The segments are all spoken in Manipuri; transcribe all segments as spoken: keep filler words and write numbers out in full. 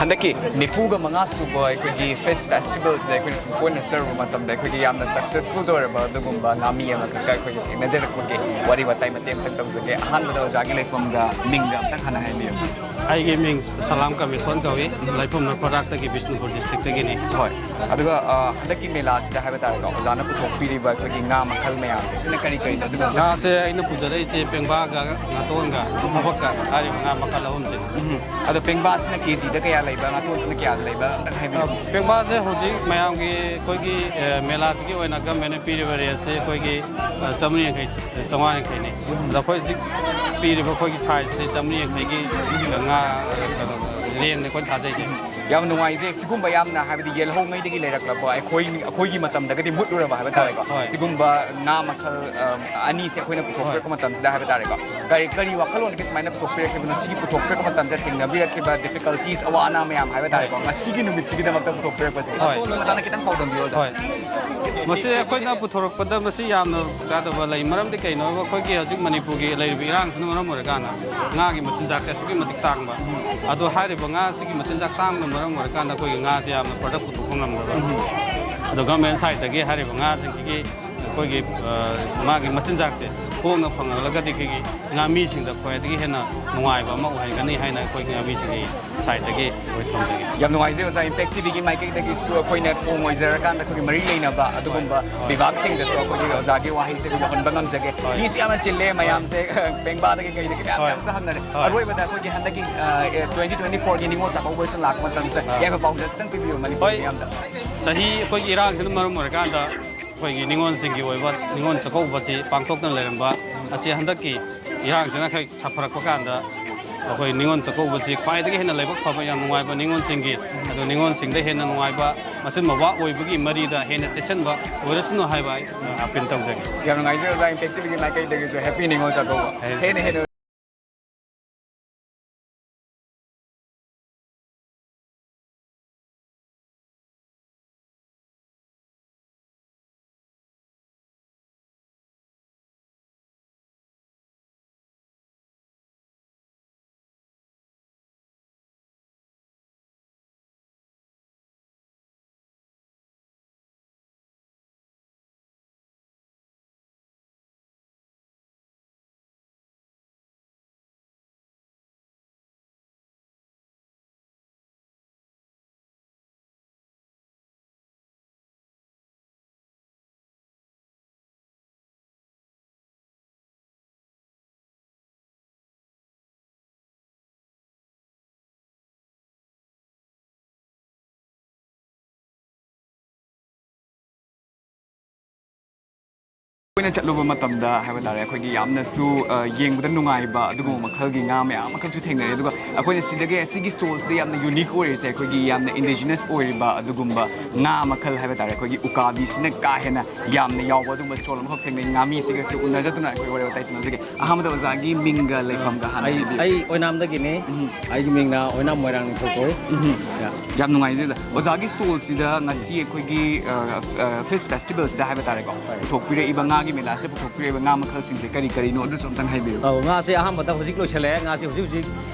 ꯍꯟꯗꯛꯀꯤ ꯅꯤꯐꯨꯒ ꯃꯉꯥ ꯁꯨꯕ ꯑꯩꯈꯣꯏꯒꯤ ꯐꯤꯁ ꯐꯦꯁꯇꯤꯚꯦꯜꯁꯤꯗ ꯑꯩꯈꯣꯏꯅ ꯁꯨꯝ ꯀꯣꯏꯅ ꯆꯠꯂꯨꯕ ꯃꯇꯝꯗ ꯑꯩꯈꯣꯏꯒꯤ ꯌꯥꯝꯅ ꯁꯛꯁꯦꯁꯐꯨꯜ ꯑꯣꯏꯔꯕ ꯑꯗꯨꯒꯨꯝꯕ ꯉꯥꯃꯤ ꯑꯃꯈꯛꯀ ꯑꯩꯈꯣꯏꯒꯤ ꯊꯦꯡꯅꯖꯔꯛꯄꯒꯤ ꯋꯥꯔꯤ ꯋꯥꯇꯥꯏ ꯃꯇꯦꯛ ꯑꯃꯇꯪ ꯇꯧꯖꯒꯦ꯫ ꯑꯍꯥꯟꯕꯗ ꯑꯣꯖꯥꯒꯤ ꯂꯩꯐꯝꯒ ꯃꯤꯡꯒ ꯑꯝꯇꯪ ꯍꯥꯟꯅ ꯍꯥꯏꯕꯤꯌꯨ꯫ ꯑꯩꯒꯤ ꯃꯤꯡ ꯁꯂꯥꯝ ꯀꯃꯤꯁꯣꯟ ꯀꯧꯏ, ꯂꯩꯐꯝꯅ ꯈꯣꯔꯥꯛꯇꯒꯤ, ꯕꯤꯁꯅꯨꯄꯨꯔ ꯗꯤꯁꯇ꯭ꯔꯤꯛꯇꯒꯤꯅꯤ꯫ ꯍꯣꯏ꯫ ꯑꯗꯨꯒ, ꯑ, ꯍꯟꯗꯛꯀꯤ ꯃꯦꯂꯥꯁꯤꯗ ꯍꯥꯏꯕ ꯇꯥꯔꯦꯀꯣ, ꯑꯣꯖꯥꯅ ꯄꯨꯊꯣꯛꯄꯤꯔꯤꯕ ꯑꯩꯈꯣꯏꯒꯤ ꯉꯥ ꯃꯈꯜ ꯃꯌꯥꯝꯁꯦ, ꯁꯤꯅ ꯀꯔꯤ ꯀꯔꯤꯅꯣ? ꯑꯗꯨꯒ ꯉꯥꯁꯦ ꯑꯩꯅ ꯄꯨꯖꯔꯛꯏꯁꯦ ꯄꯦꯡꯕꯥꯒ ꯉꯥꯇꯣꯟꯒ ꯐꯕꯛꯀ ꯍꯥꯏꯔꯤꯕ ꯉꯥ ꯃꯈꯜ ꯑꯍꯨꯝꯁꯤꯅꯤ꯫ ꯎꯝ꯫ ꯑꯗꯣ ꯄꯦꯡꯕꯥꯁꯤꯅ ꯀꯦ ꯖꯤꯗ ꯀꯌꯥ ꯂꯩꯕ, ꯉꯥꯇꯣꯟꯁꯤꯅ ꯀꯌꯥꯗ ꯂꯩꯕ ꯑꯝꯇꯪ ꯍꯥꯏꯕꯤꯌꯨ꯫ ꯄꯦꯡꯕꯥꯁꯦ ꯍꯧꯖꯤꯛ ꯃꯌꯥꯝꯒꯤ ꯑꯩꯈꯣꯏꯒꯤ, ꯑ, ꯃꯦꯂꯥꯁꯤꯒꯤ ꯑꯣꯏꯅ ꯒꯃꯦꯟꯅ ꯄꯤꯔꯤꯕ ꯔꯦꯠꯁꯦ ꯑꯩꯈꯣꯏꯒꯤ, ꯑ, ꯆꯥꯃꯔꯤ ꯌꯥꯡꯈꯩ, ꯆꯥꯝꯃꯉꯥ ꯌꯥꯡꯈꯩꯅꯤ꯫ ꯑꯗꯣ ꯑꯩꯈꯣꯏ ꯍꯧꯖꯤꯛ ꯄꯤꯔꯤꯕ ꯑꯩꯈꯣꯏꯒꯤ ꯁꯥꯏꯖꯁꯦ ꯆꯥꯃꯔꯤ ꯌꯥꯡꯈꯩꯒꯤ ꯉꯥ, ꯀꯩꯅꯣ, ꯔꯦꯟꯖꯅꯦ ꯑꯩꯈꯣꯏꯅ ꯊꯥꯖꯩꯁꯦ꯫ ꯌꯥꯝ ꯅꯨꯡꯉꯥꯏꯖꯩ꯫ ꯁꯤꯒꯨꯝꯕ ꯌꯥꯝꯅ, ꯍꯥꯏꯕꯗꯤ, ꯌꯦꯜꯍꯧꯉꯩꯗꯒꯤ ꯂꯩꯔꯛꯂꯕ ꯑꯩꯈꯣꯏ, ꯑꯩꯈꯣꯏꯒꯤ ꯃꯇꯝꯗꯒꯗꯤ ꯃꯨꯠꯂꯨꯔꯕ ꯍꯥꯏꯕ ꯇꯥꯔꯦꯀꯣ꯫ ꯍꯣꯏ꯫ ꯁꯤꯒꯨꯝꯕ ꯉꯥ ꯃꯈꯜ, ꯑ, ꯑꯅꯤꯁꯦ ꯑꯩꯈꯣꯏꯅ ꯍꯣꯏ꯫ ꯄꯨꯊꯣꯛꯄꯤꯔꯛꯄ ꯃꯇꯝꯁꯤꯗ ꯍꯥꯏꯕ ꯇꯥꯔꯦꯀꯣ꯫ ꯀꯔꯤ, ꯀꯔꯤ ꯋꯥꯈꯜꯂꯣꯟꯗꯒꯤ ꯁꯨꯃꯥꯏꯅ ꯄꯨꯊꯣꯛꯄꯤꯔꯛꯈꯤꯕꯅꯣ? ꯁꯤꯒꯤ ꯄꯨꯊꯣꯛꯄꯤꯔꯛꯄ ꯃꯇꯝꯗ ꯊꯦꯡꯅꯕꯤꯔꯛꯈꯤꯕ ꯗꯤꯐꯤꯀꯜꯇꯤꯁ, ꯑꯋꯥ ꯑꯅꯥ ꯃꯌꯥꯝ ꯍꯥꯏꯕ ꯇꯥꯔꯦꯀꯣ, ꯍꯣꯏ꯫ ꯉꯁꯤꯒꯤ ꯅꯨꯃꯤꯠꯁꯤꯒꯤꯗꯃꯛꯇ ꯄꯨꯊꯣꯛꯄꯤꯔꯛꯄꯁꯦ꯫ ꯍꯣꯏ꯫ ꯁꯤꯒꯤ ꯃꯇꯥꯡꯗ ꯈꯤꯇꯪ ꯄꯥꯎꯗꯝꯕꯤꯌꯨ, ꯑꯣꯖꯥ꯫ ꯍꯣꯏ꯫ ꯃꯁꯤ ꯑꯩꯈꯣꯏꯅ ꯄꯨꯊꯣꯔꯛꯄꯗ ꯃꯁꯤ ꯌꯥꯝꯅ ꯀꯥꯗꯕ ꯂꯩ꯫ ꯃꯔꯝꯗꯤ ꯀꯩꯅꯣ ꯍꯥꯏꯕ, ꯑꯩꯈꯣꯏꯒꯤ ꯍꯧꯖꯤꯛ ꯃꯅꯤꯄꯨꯔꯒꯤ ꯂꯩꯔꯤꯕ ꯏꯔꯥꯡꯁꯤꯅ ꯃꯔꯝ ꯑꯣꯏꯔꯀꯥꯟꯗ ꯉꯥꯒꯤ ꯃꯆꯤꯟꯖꯥꯛꯁꯦ ꯑꯁꯨꯛꯀꯤ ꯃꯇꯤꯛ ꯇꯥꯡꯕ꯫ ꯑꯗꯣ ꯍꯥꯏꯔꯤꯕ ꯉꯥꯁꯤꯒꯤ ꯃꯆꯤꯟꯖꯥꯛ ꯇꯥꯡꯕꯅ ꯃꯔꯝ ꯑꯣꯏꯔꯀꯥꯟꯗ ꯑꯩꯈꯣꯏꯒꯤ ꯉꯥꯁꯦ ꯌꯥꯝꯅ ꯄ꯭ꯔꯗꯛ ꯄꯨꯊꯣꯛꯄ ꯉꯝꯗꯕ꯫ ꯑꯗꯣ ꯒꯚꯔꯟꯃꯦꯟ ꯁꯥꯏꯠꯇꯒꯤ ꯍꯥꯏꯔꯤꯕ ꯉꯥꯁꯤꯡꯁꯤꯒꯤ ꯑꯩꯈꯣꯏꯒꯤ, ꯑ, ꯃꯥꯒꯤ ꯃꯆꯤꯟꯖꯥꯛꯁꯦ ꯍꯣꯡꯅ ꯐꯪꯍꯜꯂꯒꯗꯤ ꯑꯩꯈꯣꯏꯒꯤ ꯉꯥꯃꯤꯁꯤꯡꯗ ꯈ꯭ꯋꯥꯏꯗꯒꯤ ꯍꯦꯟꯅ ꯅꯨꯡꯉꯥꯏꯕ ꯑꯃ ꯑꯣꯏꯍꯟꯒꯅꯤ ꯍꯥꯏꯅ ꯑꯩꯈꯣꯏꯒꯤ ꯉꯥꯃꯤꯁꯤꯡꯒꯤ ꯁꯥꯏꯠꯇꯒꯤ ꯑꯩꯈꯣꯏ ꯊꯝꯖꯒꯦ꯫ ꯌꯥꯝ ꯅꯨꯡꯉꯥꯏꯖꯩ ꯑꯣꯖꯥ, ꯏꯝꯄꯦꯛ ꯇꯤꯚꯤꯒꯤ ꯃꯥꯏꯀꯩꯗꯒꯤꯁꯨ ꯑꯩꯈꯣꯏꯅ ꯊꯣꯡ ꯑꯣꯏꯖꯔꯀꯥꯟꯗ ꯑꯩꯈꯣꯏꯒꯤ ꯃꯔꯤ ꯂꯩꯅꯕ ꯑꯗꯨꯒꯨꯝꯕ ꯍꯣꯏ꯫ ꯂꯩꯕꯥꯛꯁꯤꯡꯗꯁꯨ ꯑꯩꯈꯣꯏꯒꯤ ꯑꯣꯖꯥꯒꯤ ꯋꯥꯍꯩꯁꯦ ꯑꯩꯈꯣꯏ ꯌꯧꯍꯟꯕ ꯉꯝꯖꯒꯦ꯫ ꯍꯣꯏ꯫ ꯃꯤꯁꯨ ꯌꯥꯝꯅ ꯆꯤꯜꯂꯦ, ꯍꯣꯏ꯫ ꯃꯌꯥꯝꯁꯦ ꯄꯦꯡꯕꯥꯗꯒꯤ ꯀꯩꯗꯒꯤ ꯃꯌꯥꯝ ꯍꯣꯏ꯫ ꯃꯌꯥꯝꯁꯨ ꯍꯪꯅꯔꯦ꯫ ꯍꯣꯏ꯫ ꯑꯔꯣꯏꯕꯗ ꯑꯩꯈꯣꯏꯒꯤ ꯍꯟꯗꯛꯀꯤ, ꯑ, ꯑꯦ, ꯇ꯭ꯋꯦꯟꯇꯤ ꯇ꯭ꯋꯦꯟꯇꯤ ꯐꯣꯔꯒꯤ ꯅꯤꯉꯣꯜ ꯆꯥꯛꯀꯧꯕꯁꯨ ꯂꯥꯛꯄ ꯃꯇꯝꯁꯤꯗ ꯑꯥ꯫ ꯌꯥꯏꯐ ꯄꯥꯎꯖꯦꯜ ꯈꯤꯇꯪ ꯄꯤꯕꯤꯌꯨ ꯃꯅꯤꯄꯨꯔ ꯍꯣꯏ꯫ ꯃꯤꯌꯥꯝꯗ꯫ ꯆꯍꯤ ꯑꯩꯈꯣꯏꯒꯤ ꯏꯔꯥꯡꯁꯤꯅ ꯃꯔꯝ ꯑꯣꯏꯔꯀꯥꯟꯗ ꯑꯩꯈꯣꯏꯒꯤ ꯅꯤꯉꯣꯜꯁꯤꯡꯒꯤ ꯑꯣꯏꯕ ꯅꯤꯉꯣꯜ ꯆꯥꯛꯀꯧꯕꯁꯤ ꯄꯥꯡꯊꯣꯛꯇꯅ ꯂꯩꯔꯝꯕ ꯑꯁꯤ ꯍꯟꯗꯛꯀꯤ ꯏꯔꯥꯡꯁꯤꯅ ꯈꯔ ꯁꯥꯐꯔꯛꯄ ꯀꯥꯟꯗ ꯑꯩꯈꯣꯏ ꯅꯤꯉꯣꯜ ꯆꯥꯛꯀꯧꯕꯁꯤ ꯈ꯭ꯋꯥꯏꯗꯒꯤ ꯍꯦꯟꯅ ꯂꯥꯏꯕꯛ ꯐꯕ, ꯌꯥꯝ ꯅꯨꯡꯉꯥꯏꯕ ꯅꯤꯉꯣꯜꯁꯤꯡꯒꯤ, ꯑꯗꯣ ꯅꯤꯉꯣꯜꯁꯤꯡꯗ ꯍꯦꯟꯅ ꯅꯨꯡꯉꯥꯏꯕ, ꯃꯆꯤꯟ ꯃꯧꯋꯥ ꯑꯣꯏꯕꯒꯤ ꯃꯔꯤꯗ ꯍꯦꯟꯅ ꯆꯦꯠꯁꯤꯟꯕ ꯑꯣꯏꯔꯁꯅꯨ ꯍꯥꯏꯕ ꯑꯩ ꯑꯄꯤꯜ ꯇꯧꯖꯒꯦ꯫ ꯌꯥꯝ ꯅꯨꯡꯉꯥꯏꯖꯩ ꯑꯣꯖꯥ, ꯏꯝꯄꯦꯛ ꯇꯤꯚꯤꯒꯤ ꯃꯥꯏꯀꯩꯗꯒꯤꯁꯨ ꯍꯦꯄꯤ ꯅꯤꯉꯣꯜ ꯆꯥꯛꯀꯧꯕ꯫ ꯍꯦ- ꯍꯦꯟꯅ ꯍꯦꯟꯅ ꯑꯩꯈꯣꯏꯅ ꯆꯠꯂꯨꯕ ꯃꯇꯝꯗ ꯍꯥꯏꯕ ꯇꯥꯔꯦ, ꯑꯩꯈꯣꯏꯒꯤ ꯌꯥꯝꯅꯁꯨ, ꯑ, ꯌꯦꯡꯕꯗ ꯅꯨꯡꯉꯥꯏꯕ ꯑꯗꯨꯒꯨꯝꯕ ꯃꯈꯜꯒꯤ ꯉꯥ ꯃꯌꯥꯝ ꯑꯃꯈꯛꯁꯨ ꯊꯦꯡꯅꯔꯦ꯫ ꯑꯗꯨꯒ ꯑꯩꯈꯣꯏꯅ ꯁꯤꯗꯒꯤ, ꯁꯤꯒꯤ ꯁ꯭ꯇꯣꯜꯁꯤꯗ ꯌꯥꯝꯅ ꯌꯨꯅꯤꯛ ꯑꯣꯏꯔꯤꯁꯦ, ꯑꯩꯈꯣꯏꯒꯤ ꯌꯥꯝꯅ ꯏꯟꯗꯤꯖꯤꯅꯁ ꯑꯣꯏꯔꯤꯕ ꯑꯗꯨꯒꯨꯝꯕ ꯉꯥ ꯃꯈꯜ ꯍꯥꯏꯕ ꯇꯥꯔꯦ, ꯑꯩꯈꯣꯏꯒꯤ ꯎꯀꯥꯕꯤꯁꯤꯅ ꯀꯥ ꯍꯦꯟꯅ ꯌꯥꯝꯅ ꯌꯥꯎꯕ ꯑꯗꯨꯒꯨꯝꯕ ꯁ꯭ꯇꯣꯜ ꯑꯃꯈꯛ ꯊꯦꯡꯅꯩ꯫ ꯉꯥꯃꯤꯁꯤꯒꯁꯨ ꯎꯅꯖꯗꯨꯅ ꯑꯩꯈꯣꯏ ꯋꯥꯔꯤ ꯋꯥꯇꯥꯏ ꯁꯥꯟꯅꯖꯒꯦ꯫ ꯑꯍꯥꯟꯕꯗ ꯑꯣꯖꯥꯒꯤ ꯃꯤꯡꯒ ꯂꯩꯐꯝꯒ ꯍꯥꯟꯅ ꯑꯩ ꯍꯥꯏꯕꯤꯌꯨ꯫ ꯑꯩ ꯑꯣꯏꯅꯥꯝꯗꯒꯤꯅꯤ꯫ ꯎꯝ꯫ ꯑꯩꯒꯤ ꯃꯤꯡꯅ ꯑꯣꯏꯅꯥꯝ ꯃꯣꯏꯔꯥꯡ ꯅꯤꯡꯊꯧ ꯀꯧꯏ꯫ ꯎꯝ꯫ ꯌꯥ꯫ ꯌꯥꯝ ꯅꯨꯡꯉꯥꯏꯖꯩ ꯑꯣꯖꯥ꯫ ꯑꯣꯖꯥꯒꯤ ꯁ꯭ꯇꯣꯜꯁꯤꯗ ꯉꯁꯤ ꯑꯩꯈꯣꯏꯒꯤ, ꯑ, ꯑ, ꯐꯤꯁ ꯐꯦꯁꯇꯤꯚꯦꯜꯁꯤꯗ ꯍꯥꯏꯕ ꯇꯥꯔꯦꯀꯣ, ꯍꯣꯏ꯫ ꯄꯨꯊꯣꯛꯄꯤꯔꯛꯏꯕ ꯉꯥꯒꯤ ꯃꯦꯂꯥꯁꯤꯗ ꯄꯨꯊꯣꯛꯄꯤꯔꯛꯏꯕ ꯉꯥ ꯃꯈꯜꯁꯤꯡꯁꯦ ꯀꯔꯤ ꯀꯔꯤꯅꯣ ꯑꯗꯨꯁꯨ ꯑꯝꯇꯪ ꯍꯥꯏꯕꯤꯌꯨ꯫ ꯑꯧ, ꯉꯥꯁꯦ ꯑꯍꯥꯟꯕꯗ ꯍꯧꯖꯤꯛ ꯂꯣꯏꯁꯤꯜꯂꯛꯑꯦ꯫ ꯉꯥꯁꯦ ꯍꯧꯖꯤꯛ ꯍꯧꯖꯤꯛ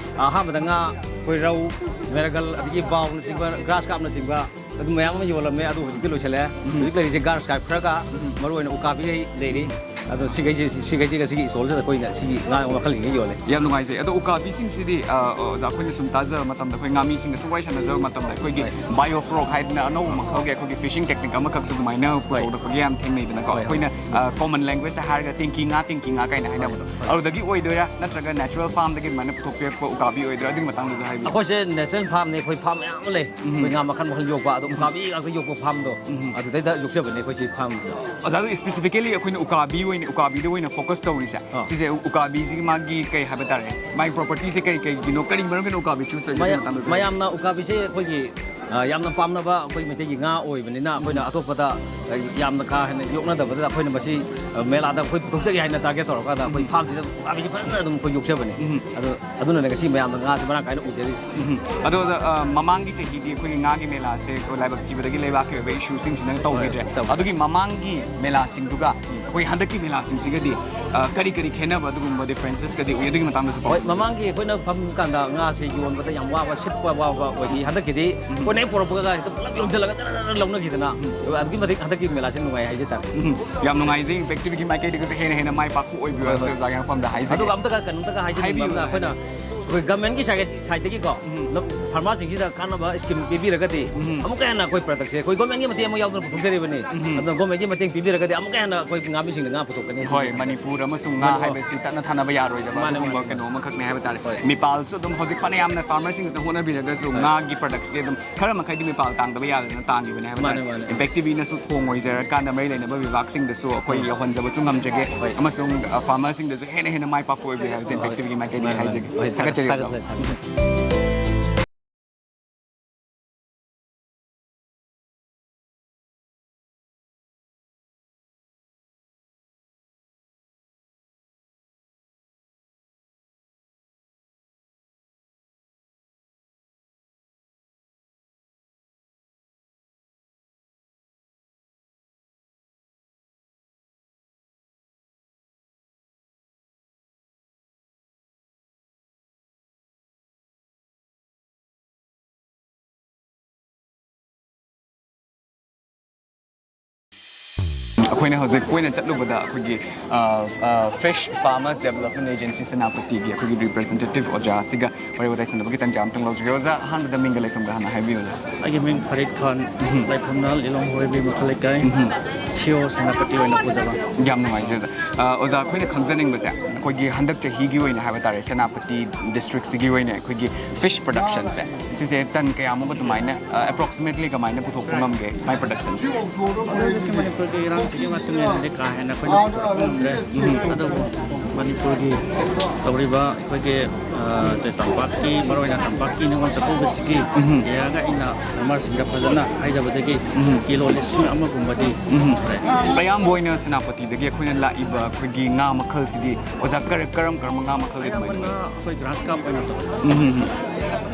ꯑꯍꯥꯟꯕꯗ ꯉꯥ ꯑꯩꯈꯣꯏ ꯔꯧ, ꯃꯦꯔꯥꯒꯜ, ꯑꯗꯒꯤ ꯕꯥꯎꯅꯆꯤꯡꯕ, ꯒ꯭ꯔꯥꯁ ꯀꯥꯞꯅꯆꯤꯡꯕ ꯑꯗꯨ ꯃꯌꯥꯝ ꯑꯃ ꯌꯣꯜꯂꯝꯃꯦ꯫ ꯑꯗꯨ ꯍꯧꯖꯤꯛꯇꯤ ꯂꯣꯏꯁꯤꯜꯂꯦ꯫ ꯎꯝ꯫ ꯍꯧꯖꯤꯛ ꯂꯩꯔꯤꯁꯦ ꯒ꯭ꯔꯥꯁ ꯀꯥꯞ ꯈꯔꯒ, ꯎꯝ꯫ ꯃꯔꯨ ꯑꯣꯏꯅ ꯎꯀꯥꯕꯤꯈꯩ ꯂꯩꯔꯤ꯫ ꯑꯗꯣ ꯁꯤꯈꯩꯁꯦ, ꯁꯤꯈꯩꯁꯤꯒ ꯁꯤꯒꯤ ꯁ꯭ꯇꯣꯜꯁꯤꯗ ꯑꯩꯈꯣꯏꯅ ꯁꯤꯒꯤ ꯉꯥ ꯃꯈꯜꯁꯤꯡꯁꯦ ꯌꯣꯜꯂꯦ꯫ ꯌꯥꯝ ꯅꯨꯡꯉꯥꯏꯖꯩ꯫ ꯑꯗꯣ ꯎꯀꯥꯕꯤꯁꯤꯡꯁꯤꯗꯤ, ꯑ, ꯑꯣꯖꯥ, ꯑꯩꯈꯣꯏꯅ ꯁꯨꯝ ꯇꯥꯖꯕ ꯃꯇꯝꯗ, ꯑꯩꯈꯣꯏ ꯉꯥꯃꯤꯁꯤꯡꯒ ꯁꯨꯝ ꯋꯥꯔꯤ ꯁꯥꯟꯅꯖꯕ ꯃꯇꯝꯗ, ꯑꯩꯈꯣꯏꯒꯤ ꯍꯣꯏ꯫ ꯕꯥꯏꯑꯣ ꯐ꯭ꯔꯣꯛ ꯍꯥꯏꯗꯅ ꯑꯅꯧꯕ ꯃꯈꯜꯒꯤ ꯑꯩꯈꯣꯏꯒꯤ ꯐꯤꯁꯤꯡ ꯇꯦꯛꯅꯤꯛ ꯑꯃꯈꯛꯁꯨ ꯑꯗꯨꯃꯥꯏꯅ ꯍꯣꯏ꯫ ꯄꯨꯊꯣꯔꯛꯄꯒꯤ ꯌꯥꯝ ꯊꯦꯡꯅꯩꯗꯅꯀꯣ꯫ ꯍꯣꯏ, ꯍꯣꯏ꯫ ꯑꯩꯈꯣꯏꯅ, ꯑ, ꯀꯣꯃꯟ ꯂꯦꯡꯒ꯭ꯋꯦꯖꯇ ꯍꯥꯏꯔꯒ ꯇꯦꯡꯀꯤ ꯉꯥ, ꯇꯦꯡꯀꯤ ꯉꯥ ꯀꯥꯏꯅ ꯍꯥꯏꯅꯕꯗꯣ, ꯍꯣꯏ꯫ ꯑꯗꯨꯗꯒꯤ ꯑꯣꯏꯗꯣꯏꯔꯥ ꯅꯠꯇ꯭ꯔꯒ ꯅꯦꯆꯔꯦꯜ ꯐꯥꯔꯝꯗꯒꯤ ꯑꯗꯨꯃꯥꯏꯅ ꯄꯨꯊꯣꯛꯄꯤꯔꯛꯄ ꯎꯀꯥꯕꯤ ꯑꯣꯏꯗꯣꯏꯔꯥ? ꯑꯗꯨꯒꯤ ꯃꯇꯥꯡꯗꯁꯨ ꯍꯥꯏꯕꯤꯌꯨ꯫ ꯑꯩꯈꯣꯏꯁꯦ ꯅꯦꯆꯔꯦꯜ ꯐꯥꯔꯝꯅꯦ꯫ ꯑꯩꯈꯣꯏ ꯐꯥꯔꯝ ꯃꯌꯥꯝ ꯑꯃ ꯂꯩ꯫ ꯎꯝ꯫ ꯑꯩꯈꯣꯏ ꯉꯥ ꯃꯈꯜ ꯃꯈꯜ ꯌꯣꯛꯄ, ꯑꯗꯨꯝ ꯎꯀꯥꯕꯤ ꯉꯥꯛꯇ ꯌꯣꯛꯄ ꯐꯥꯔꯝꯗꯣ, ꯎꯝ꯫ ꯑꯗꯨꯗꯩꯗ ꯌꯣꯛꯆꯕꯅꯦ ꯑꯩꯈꯣꯏꯁꯤ ꯐꯥꯔꯝ꯫ ꯑꯣꯖꯥꯗꯣ ꯁ꯭ꯄꯦꯁꯤꯐꯤꯀꯦꯂꯤ ꯑꯩꯈꯣꯏꯅ ꯎꯀꯥꯕꯤ ꯑꯣꯏꯅ, ꯎꯀꯥꯕꯤꯗ ꯑꯣꯏꯅ ꯐꯣꯀꯁ ꯇꯧꯔꯤꯁꯦ, ꯑꯥ꯫ ꯁꯤꯁꯦ ꯎ-, ꯎꯀꯥꯕꯤꯁꯤꯒꯤ ꯃꯥꯒꯤ ꯀꯩ ꯍꯥꯏꯕ ꯇꯥꯔꯦ, ꯃꯥꯒꯤ ꯄ꯭ꯔꯣꯄꯔꯇꯤꯁꯦ ꯀꯔꯤ ꯀꯔꯤꯒꯤꯅꯣ, ꯀꯔꯤ ꯃꯔꯝꯒꯤꯅꯣ ꯎꯀꯥꯕꯤ ꯆꯨꯁ ꯇꯧꯔꯤꯁꯦ? ꯑꯗꯨꯒꯤ ꯃꯌꯥꯝ-, ꯃꯇꯥꯡꯗꯁꯨ ꯍꯥꯏꯕꯤꯌꯨ꯫ ꯃꯌꯥꯝꯅ ꯎꯀꯥꯕꯤꯁꯦ ꯑꯩꯈꯣꯏꯒꯤ, ꯑ, ꯌꯥꯝꯅ ꯄꯥꯝꯅꯕ ꯑꯩꯈꯣꯏ ꯃꯩꯇꯩꯒꯤ ꯉꯥ ꯑꯣꯏꯕꯅꯤꯅ, ꯑꯩꯈꯣꯏꯅ ꯑꯇꯣꯞꯄꯗ, ꯑ, ꯌꯥꯝꯅ ꯀꯥ ꯍꯦꯟꯅ ꯌꯣꯛꯅꯗꯕꯗꯨꯗ ꯑꯩꯈꯣꯏꯅ ꯃꯁꯤ, ꯑ, ꯃꯦꯂꯥꯗ ꯑꯩꯈꯣꯏ ꯄꯨꯊꯣꯛꯆꯒꯦ ꯍꯥꯏꯅ ꯇꯥꯔꯒꯦꯠ ꯇꯧꯔꯀꯥꯟꯗ ꯑꯩꯈꯣꯏ ꯎꯝ꯫ ꯐꯥꯔꯝꯁꯤꯗ ꯎꯀꯥꯕꯤꯁꯦ ꯐꯖꯅ ꯑꯗꯨꯝ ꯑꯩꯈꯣꯏ ꯌꯣꯛꯆꯕꯅꯦ꯫ ꯎꯝ꯫ ꯑꯗꯣ ꯑꯗꯨꯅꯅꯦ ꯉꯁꯤ ꯃꯌꯥꯝꯅ ꯉꯥꯁꯦ ꯃꯔꯥꯡ ꯀꯥꯏꯅ ꯎꯖꯔꯤꯁꯦ꯫ ꯎꯝ꯫ ꯑꯗꯣ, ꯑ, ꯃꯃꯥꯡꯒꯤ ꯆꯍꯤꯗꯤ ꯑꯩꯈꯣꯏꯒꯤ ꯉꯥꯒꯤ ꯃꯦꯂꯥꯁꯦ ꯂꯥꯏꯕꯛ ꯊꯤꯕꯗꯒꯤ ꯂꯩꯕꯥꯛꯀꯤ ꯑꯣꯏꯕ ꯏꯁꯨꯁꯤꯡꯁꯤꯅ ꯇꯧꯈꯤꯗ꯭ꯔꯦ꯫ ꯍꯣꯏ, ꯇꯧꯈꯤꯗ꯭ꯔꯦ꯫ ꯑꯗꯨꯒꯤ ꯃꯃꯥꯡꯒꯤ ꯃꯦꯂꯥꯁꯤꯡꯗꯨꯒ ꯎꯝ꯫ ꯑꯩꯈꯣꯏ ꯍꯟꯗꯛꯀꯤ ꯃꯦꯂꯥꯁꯤꯡꯁꯤꯒꯗꯤ, ꯑ, ꯀꯔꯤ ꯀꯔꯤ ꯈꯦꯠꯅꯕ ꯑꯗꯨꯒꯨꯝꯕ ꯗꯤꯐ꯭ꯔꯦꯟꯁꯦꯁꯀꯗꯤ ꯎꯏ? ꯑꯗꯨꯒꯤ ꯃꯇꯥꯡꯗꯁꯨ ꯄꯥꯎ ꯍꯣꯏ, ꯄꯤꯕꯤꯌꯨ꯫ ꯃꯃꯥꯡꯒꯤ ꯑꯩꯈꯣꯏꯅ ꯐꯝ ꯀꯥꯟꯗ ꯉꯥꯁꯦ ꯌꯣꯟꯕꯗ ꯌꯥꯝ ꯋꯥꯕ, ꯁꯤꯠꯄ ꯋꯥꯕ ꯑꯣꯏꯈꯤ꯫ ꯍꯟꯗꯛꯀꯤꯗꯤ ꯎꯝ꯫ ꯄꯣꯠ ꯍꯦꯛ ꯄꯨꯔꯛꯄꯒ ꯍꯦꯛꯇ ꯄꯨꯂꯞ ꯌꯣꯝꯁꯤꯜꯂꯒ ꯖꯔ ꯖꯔ ꯖꯔ ꯂꯧꯅꯈꯤꯗꯅ, ꯎꯝ꯫ ꯑꯗꯨꯛꯀꯤ ꯃꯇꯤꯛ ꯍꯟꯗꯛꯀꯤ ꯃꯦꯂꯥꯁꯦ ꯅꯨꯡꯉꯥꯏ ꯍꯥꯏꯖ ꯇꯥꯔꯦ꯫ ꯎꯝ꯫ ꯌꯥꯝ ꯅꯨꯡꯉꯥꯏꯖꯩ꯫ ꯏꯝꯄꯦꯛ ꯇꯤꯚꯤꯒꯤ ꯃꯥꯏꯀꯩꯗꯒꯤꯁꯨ ꯍꯦꯟꯅ ꯍꯦꯟꯅ ꯃꯥꯏ ꯄꯥꯛꯄ ꯑꯣꯏꯕꯤꯌꯨ ꯍꯣꯏ, ꯍꯥꯏꯕꯁꯦ ꯍꯣꯏ꯫ ꯑꯣꯖꯥꯒꯤ ꯃꯐꯝꯗ ꯍꯥꯏꯖꯒꯦ꯫ ꯑꯗꯨꯒ ꯑꯝꯇꯒ ꯀꯩꯅꯣꯝꯇꯒ ꯍꯥꯏꯖꯅꯤꯡꯕ ꯍꯥꯏꯕꯤꯌꯨ, ꯑꯃꯅ, ꯑꯩꯈꯣꯏꯅ ꯍꯥꯏꯕꯤꯌꯨ꯫ ꯑꯩꯈꯣꯏ ꯒꯃꯦꯟꯒꯤ ꯁꯥꯏꯠ ꯁꯥꯏꯠꯇꯒꯤꯀꯣ ꯐꯥꯔꯃꯔꯁꯤꯡꯁꯤꯗ ꯀꯥꯟꯅꯕ ꯁ꯭ꯀꯤꯝ ꯄꯤꯕꯤꯔꯒꯗꯤ ꯑꯃꯨꯛꯀ ꯍꯦꯟꯅ ꯑꯩꯈꯣꯏ ꯄ꯭ꯔꯗꯛꯁꯦ ꯑꯩꯈꯣꯏ ꯒꯣꯔꯃꯦꯟꯒꯤ ꯃꯇꯦꯡ ꯑꯃ ꯌꯥꯎꯗꯅ ꯄꯨꯊꯣꯛꯆꯔꯤꯕꯅꯤ꯫ ꯑꯗꯨꯅ ꯒꯣꯔꯃꯦꯟꯒꯤ ꯃꯇꯦꯡ ꯄꯤꯕꯤꯔꯒꯗꯤ ꯑꯃꯨꯛꯀ ꯍꯦꯟꯅ ꯑꯩꯈꯣꯏ ꯉꯥꯃꯤꯁꯤꯡꯗ ꯉꯥ ꯄꯨꯊꯣꯛꯀꯅꯤ꯫ ꯍꯣꯏ, ꯃꯅꯤꯄꯨꯔ ꯑꯃꯁꯨꯡ ꯉꯥ ꯃꯅꯤꯄꯨꯔ꯫ ꯍꯥꯏꯕꯁꯤꯗꯤ ꯇꯠꯅ ꯊꯥꯅꯕ ꯌꯥꯔꯣꯏꯗꯕ ꯃꯥꯅꯦ, ꯑꯗꯨꯒꯨꯝꯕ ꯃꯥꯅꯦ, ꯀꯩꯅꯣ ꯃꯥꯅꯦ꯫ ꯑꯃꯈꯛꯅꯦ ꯍꯥꯏꯕ ꯇꯥꯔꯦ꯫ ꯍꯣꯏ꯫ ꯃꯤꯄꯥꯜꯁꯨ ꯑꯗꯨꯝ ꯍꯧꯖꯤꯛ ꯐꯅ ꯌꯥꯝꯅ ꯐꯥꯔꯃꯔꯁꯤꯡꯁꯤꯅ ꯍꯣꯠꯅꯕꯤꯔꯒꯁꯨ ꯍꯣꯏ꯫ ꯉꯥꯒꯤ ꯄ꯭ꯔꯗꯛꯁꯤꯗꯤ ꯑꯗꯨꯝ ꯈꯔ ꯃꯈꯩꯗꯤ ꯃꯤꯄꯥꯜ ꯇꯥꯡꯗꯕ ꯌꯥꯗꯗꯅ ꯇꯥꯡꯉꯤꯕꯅꯦ ꯍꯥꯏꯕ ꯃꯥꯅꯦ, ꯇꯥꯔꯦ꯫ ꯃꯥꯅꯦ꯫ ꯏꯝꯄꯦꯛ ꯇꯤꯚꯤꯅꯁꯨ ꯊꯣꯡ ꯑꯣꯏꯖꯔꯀꯥꯟꯗ ꯃꯔꯤ ꯂꯩꯅꯕ ꯚꯤꯚꯥꯛꯁꯤꯡꯗꯁꯨ ꯑꯩꯈꯣꯏ ꯍꯣꯏ꯫ ꯌꯧꯍꯟꯖꯕꯁꯨ ꯉꯝꯖꯒꯦ ꯍꯣꯏ꯫ ꯑꯃꯁꯨꯡ, ꯑ, ꯐꯥꯔꯃꯔꯁꯤꯡꯗꯁꯨ ꯍꯦꯟꯅ ꯍꯦꯟꯅ ꯃꯥꯏ ꯄꯥꯛꯄ ꯑꯣꯏꯕꯤꯌꯨ ꯍꯥꯏꯕꯁꯦ ꯏꯝꯄꯦꯛ ꯇꯤꯚꯤꯒꯤ ꯃꯥꯏꯀꯩꯗꯒꯤ ꯍꯣꯏ, ꯍꯣꯏ, ꯍꯥꯏꯖꯒꯦ꯫ ꯍꯣꯏ, ꯊꯥꯒꯠꯆꯔꯤ, ꯊꯥꯒꯠꯆꯔꯤ꯫ ꯑꯣꯖꯥ꯫ ꯑꯩꯈꯣꯏꯅ ꯍꯧꯖꯤꯛ ꯀꯣꯏꯅ ꯆꯠꯂꯨꯕꯗ ꯑꯩꯈꯣꯏꯒꯤ, ꯑ, ꯑ, Fish Farmers Development Agency ꯁꯦꯅꯥꯄꯇꯤꯒꯤ ꯑꯩꯈꯣꯏꯒꯤ ꯔꯤꯄ꯭ꯔꯖꯦꯟꯇꯦꯇꯤꯚ ꯑꯣꯖꯥ ꯑꯁꯤꯒ ꯋꯥꯔꯤ ꯋꯥꯇꯥꯏ ꯁꯥꯟꯅꯕꯒꯤ ꯇꯥꯟꯖꯥ ꯑꯃꯇꯪ ꯂꯧꯖꯒꯦ꯫ ꯑꯣꯖꯥ, ꯑꯍꯥꯟꯕꯗ ꯃꯤꯡꯒ ꯂꯩꯐꯝꯒ ꯍꯥꯟꯅ ꯍꯥꯏꯕꯤꯌꯨ, ꯑꯣꯖꯥ꯫ ꯑꯩꯒꯤ ꯃꯤꯡ ꯐꯔꯤꯠ ꯈꯥꯟ, ꯎꯝ꯫ ꯂꯩꯐꯝꯅ ꯂꯤꯂꯣꯡ ꯍꯣꯏꯕꯤ ꯃꯈꯜ ꯂꯩꯀꯥꯏ, ꯎꯝ꯫ ꯁꯤ ꯏ ꯑꯣ ꯁꯦꯅꯥꯄꯇꯤ ꯑꯣꯏꯅ ꯄꯨꯖꯕ꯫ ꯌꯥꯝ ꯅꯨꯡꯉꯥꯏꯖꯩ, ꯑꯣꯖꯥ꯫ ꯑ, ꯑꯣꯖꯥ, ꯑꯩꯈꯣꯏꯅ ꯈꯪꯖꯅꯤꯡꯕꯁꯦ, ꯑꯩꯈꯣꯏꯒꯤ ꯍꯟꯗꯛ ꯆꯍꯤꯒꯤ ꯑꯣꯏꯅ ꯍꯥꯏꯕ ꯇꯥꯔꯦ, ꯁꯦꯅꯥꯄꯇꯤ ꯗꯤꯁꯇ꯭ꯔꯤꯛꯁꯤꯒꯤ ꯑꯣꯏꯅ ꯑꯩꯈꯣꯏꯒꯤ ꯐꯤꯁ ꯄ꯭ꯔꯗꯛꯁꯟꯁꯦ, ꯁꯤꯁꯦ ꯇꯟ ꯀꯌꯥꯃꯨꯛ ꯑꯗꯨꯃꯥꯏꯅ, ꯑ, ꯑꯦꯄ꯭ꯔꯣꯛꯁꯤꯃꯦꯠꯂꯤ ꯀꯃꯥꯏꯅ ꯄꯨꯊꯣꯛꯄ ꯉꯝꯒꯦ, ꯃꯥꯏ ꯄ꯭ꯔꯗꯛꯁꯟꯁꯦ? ꯍꯧꯖꯤꯛ ꯍꯧꯖꯤꯛꯀꯤ ꯃꯅꯤꯄꯨꯔꯒꯤ ꯏꯔꯥꯡꯁꯤꯒꯤ ꯃꯇꯨꯡ ꯏꯟꯅꯗꯤ ꯀꯥ ꯍꯦꯟꯅ ꯑꯩꯈꯣꯏꯅ ꯄꯨꯊꯣꯔꯛꯄ ꯉꯝꯗ꯭ꯔꯦ꯫ ꯎꯝ꯫ ꯑꯗꯨꯕꯨ ꯃꯅꯤꯄꯨꯔꯒꯤ ꯇꯧꯔꯤꯕ ꯑꯩꯈꯣꯏꯒꯤ, ꯑ, ꯇꯝꯄꯥꯛꯀꯤ, ꯃꯔꯨꯑꯣꯏꯅ ꯇꯝꯄꯥꯛꯀꯤ ꯅꯤꯉꯣꯜ ꯆꯥꯛꯀꯧꯕꯁꯤꯒꯤ ꯎꯝ꯫ ꯌꯦꯡꯉꯒ ꯑꯩꯅ ꯐꯥꯔꯃꯔꯁꯤꯡꯗ ꯐꯖꯅ ꯍꯥꯏꯖꯕꯗꯒꯤ ꯎꯝ꯫ ꯀꯤꯂꯣ ꯂꯤꯁꯤꯡ ꯑꯃꯒꯨꯝꯕꯗꯤ ꯎꯝ꯫ ꯐꯪꯈ꯭ꯔꯦ꯫ ꯑꯌꯥꯝꯕ ꯑꯣꯏꯅ ꯁꯦꯅꯥꯄꯇꯤꯗꯒꯤ ꯑꯩꯈꯣꯏꯅ ꯂꯥꯛꯏꯕ ꯑꯩꯈꯣꯏꯒꯤ ꯉꯥ ꯃꯈꯜꯁꯤꯗꯤ, ꯑꯣꯖꯥ, ꯀꯔ-, ꯀꯔꯝ ꯀꯔꯝꯕ ꯉꯥ ꯃꯈꯜ ꯑꯗꯨꯃꯥꯏꯅ ꯑꯌꯥꯝꯕꯅ ꯂꯩ? ꯑꯩꯈꯣꯏ ꯒ꯭ꯔꯥꯁ ꯀꯥꯞ ꯑꯣꯏꯅ ꯇꯧꯋꯦ꯫ ꯎꯝ, ꯎꯝ, ꯎꯝ꯫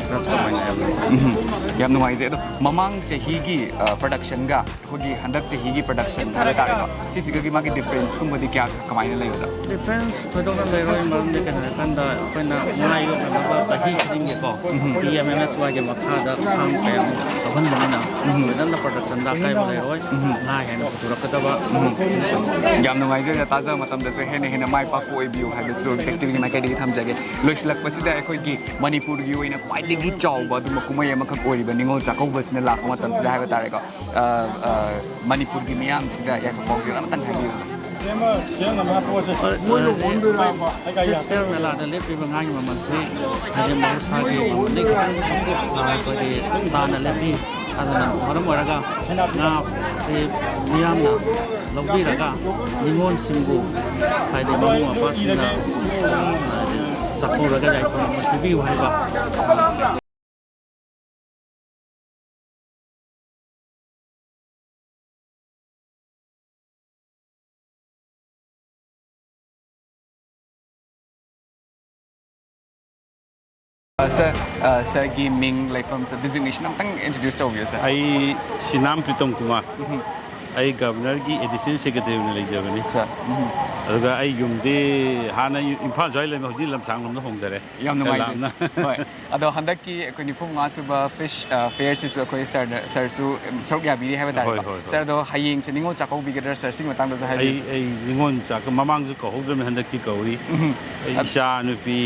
ꯒ꯭ꯔꯥꯁ ꯀꯥꯞ ꯑꯣꯏꯅ ꯑꯌꯥꯝꯕ ꯂꯩ꯫ ꯎꯝ, ꯌꯥꯝ ꯅꯨꯡꯉꯥꯏꯖꯩ꯫ ꯑꯗꯣ ꯃꯃꯥꯡ ꯆꯍꯤꯒꯤ, ꯑ, ꯄ꯭ꯔꯗꯛꯁꯟꯒ ꯑꯩꯈꯣꯏꯒꯤ ꯍꯟꯗꯛ ꯆꯍꯤꯒꯤ ꯄ꯭ꯔꯗꯛꯁꯟ ꯍꯥꯏꯕ ꯇꯥꯔꯦꯀꯣ, ꯁꯤꯁꯤꯒꯒꯤ ꯃꯥꯒꯤ ꯗꯤꯐ꯭ꯔꯦꯟꯁꯀꯨꯝꯕꯗꯤ ꯀꯌꯥ ꯀꯃꯥꯏꯅ ꯂꯩꯕꯗꯣ? ꯗꯤꯐ꯭ꯔꯦꯟꯁ ꯊꯣꯏꯗꯣꯛꯅ ꯂꯩꯔꯣꯏ, ꯃꯔꯝꯗꯤ ꯀꯩꯅꯣ ꯍꯥꯏꯔꯀꯥꯟꯗ ꯑꯩꯈꯣꯏꯅ ꯉꯥ ꯌꯣꯛꯅꯅꯕ ꯆꯍꯤ ꯈꯨꯗꯤꯡꯒꯤꯀꯣ, ꯎꯝ꯫ ꯄꯤ ꯑꯦꯝ ꯑꯦꯝ ꯑꯦꯁ ꯋꯥꯏꯒꯤ ꯃꯈꯥꯗ ꯐꯥꯝ ꯀꯌꯥ ꯑꯃ ꯇꯧꯍꯟꯕꯅꯤꯅ, ꯎꯝ꯫ ꯊꯣꯏꯗꯣꯛꯅ ꯄ꯭ꯔꯗꯛꯁꯟꯗ ꯑꯀꯥꯏꯕ ꯂꯩꯔꯣꯏ꯫ ꯎꯝ꯫ ꯉꯥ ꯍꯦꯟꯅ ꯄꯨꯊꯣꯔꯛꯀꯗꯕ꯫ ꯎꯝ꯫ ꯌꯥꯝ ꯅꯨꯡꯉꯥꯏꯖꯔꯦ, ꯇꯥꯖꯕ ꯃꯇꯝꯗꯁꯨ ꯍꯦꯟꯅ ꯍꯦꯟꯅ ꯃꯥꯏ ꯄꯥꯛꯄ ꯑꯣꯏꯕꯤꯌꯨ ꯍꯥꯏꯕꯁꯨ ꯇꯦꯛꯇꯤꯚꯒꯤ ꯃꯥꯏꯀꯩꯗꯒꯤ ꯊꯝꯖꯒꯦ꯫ ꯂꯣꯏꯁꯤꯜꯂꯛꯄꯁꯤꯗ ꯑꯩꯈꯣꯏꯒꯤ ꯃꯅꯤꯄꯨꯔꯒꯤ ꯑꯣꯏꯅ ꯈ꯭ꯋꯥꯏꯗꯒꯤ ꯆꯥꯎꯕ ꯑꯗꯨꯒꯨꯝꯕ ꯀꯨꯝꯍꯩ ꯑꯃꯈꯛ ꯑꯣꯏꯔꯤꯕ ꯅꯤꯉꯣꯜ ꯆꯥꯛꯀꯧꯕꯁꯤꯅ ꯂꯥꯛꯄ ꯃꯇꯝꯁꯤꯗ ꯍꯥꯏꯕ ꯇꯥꯔꯦꯀꯣ, ꯑ, ꯑ, ꯃꯅꯤꯄꯨꯔꯒꯤ ꯃꯤꯌꯥꯝꯁꯤꯗ ꯌꯥꯏꯐ ꯄꯥꯎꯖꯦꯜ ꯑꯃꯇꯪ ꯍꯥꯏꯕꯤꯌꯨ꯫ ꯃꯣꯏꯅ ꯑꯣꯟꯗꯣꯏꯔꯕ? ꯐꯤꯁ ꯐꯤꯌꯔ ꯃꯦꯂꯥꯗ ꯂꯦꯞꯄꯤꯕ ꯉꯥꯒꯤ ꯃꯃꯜꯁꯤ ꯍꯥꯏꯗꯤ ꯃꯍꯧꯁꯥꯒꯤ ꯃꯃꯜꯗꯒꯤ ꯈꯤꯇꯪ, ꯑ, ꯑꯩꯈꯣꯏꯒꯤ ꯇꯥꯅ ꯂꯦꯞꯄꯤ꯫ ꯑꯗꯨꯅ ꯃꯔꯝ ꯑꯣꯏꯔꯒ ꯉꯥꯁꯤ ꯃꯤꯌꯥꯝꯅ ꯂꯧꯕꯤꯔꯒ ꯅꯤꯉꯣꯜꯁꯤꯡꯕꯨ ꯍꯥꯏꯗꯤ ꯃꯕꯨꯡ ꯃꯧꯄ꯭ꯋꯥꯁꯤꯡꯅ, ꯑ, ꯍꯥꯏꯗꯤ ꯆꯥꯛꯀꯧꯔꯒ ꯌꯥꯏꯐꯅꯕ ꯄꯤꯕꯤꯌꯨ ꯍꯥꯏꯕ꯫ ꯑ, ꯁꯥꯔ, ꯑ, ꯁꯥꯔꯒꯤ ꯃꯤꯡ, ꯂꯩꯐꯝ, ꯁꯥꯔ, ꯗꯤꯖꯤꯒꯅꯦꯁꯟ ꯑꯝꯇꯪ ꯏꯟꯇ꯭ꯔꯣꯗ꯭ꯌꯨꯁ ꯇꯧꯕꯤꯌꯨ, ꯁꯥꯔ꯫ ꯑꯩ ꯁꯤꯅꯥꯝ ꯄ꯭ꯔꯤꯇꯝ ꯀꯨꯃꯥꯔ꯫ ꯎꯝ꯫ ꯑꯩ ꯒꯕꯔꯅꯔꯒꯤ ꯑꯦꯗꯤꯁꯅꯦꯜ ꯁꯦꯀ꯭ꯔꯦꯇꯔꯤ ꯑꯣꯏꯅ ꯂꯩꯖꯕꯅꯤ꯫ ꯁꯥꯔ, ꯎꯝ꯫ ꯑꯗꯨꯒ ꯑꯩ ꯌꯨꯝꯗꯤ ꯍꯥꯟꯅ ꯏꯝꯐꯥꯜ ꯁ꯭ꯋꯥꯏ ꯂꯩꯔꯝꯃꯦ, ꯍꯧꯖꯤꯛ ꯂꯝꯁꯥꯡꯂꯣꯝꯗ ꯍꯣꯡꯗꯔꯦ꯫ ꯌꯥꯝ ꯈꯔ ꯅꯨꯡꯉꯥꯏꯖꯩ, ꯂꯥꯞꯅ꯫ ꯁꯥꯔ꯫ ꯍꯣꯏ꯫ ꯑꯗꯣ ꯍꯟꯗꯛꯀꯤ ꯑꯩꯈꯣꯏ ꯅꯤꯐꯨ ꯃꯉꯥ ꯁꯨꯕ ꯐꯤꯁ, ꯑ, ꯐꯤꯌꯔꯁꯤꯁꯨ ꯑꯩꯈꯣꯏ ꯁꯥꯔꯅ, ꯁꯥꯔꯁꯨ, ꯎꯝ, ꯁꯔꯨꯛ ꯌꯥꯕꯤꯔꯤ ꯍꯥꯏꯕ ꯇꯥꯔꯦꯀꯣ꯫ ꯍꯣꯏ, ꯍꯣꯏ, ꯍꯣꯏ꯫ ꯁꯥꯔ, ꯑꯗꯣ ꯍꯌꯦꯡꯁꯦ ꯅꯤꯉꯣꯜ ꯆꯥꯛꯀꯧꯕꯤꯒꯗ꯭ꯔꯥ, ꯁꯥꯔ? ꯁꯤꯒꯤ ꯃꯇꯥꯡꯗꯁꯨ ꯍꯥꯏꯕꯤꯌꯨ, ꯑꯩ, ꯁꯥꯔ꯫ ꯑꯩ ꯅꯤꯉꯣꯜ ꯆꯥꯛꯀ-, ꯃꯃꯥꯡꯁꯨ ꯀꯧꯍꯧꯗ꯭ꯔꯕꯅꯤ, ꯍꯟꯗꯛꯇꯤ ꯀꯧꯔꯤ꯫ ꯎꯝ꯫ ꯑꯩ ꯑꯠ- ꯏꯆꯥ ꯅꯨꯄꯤ,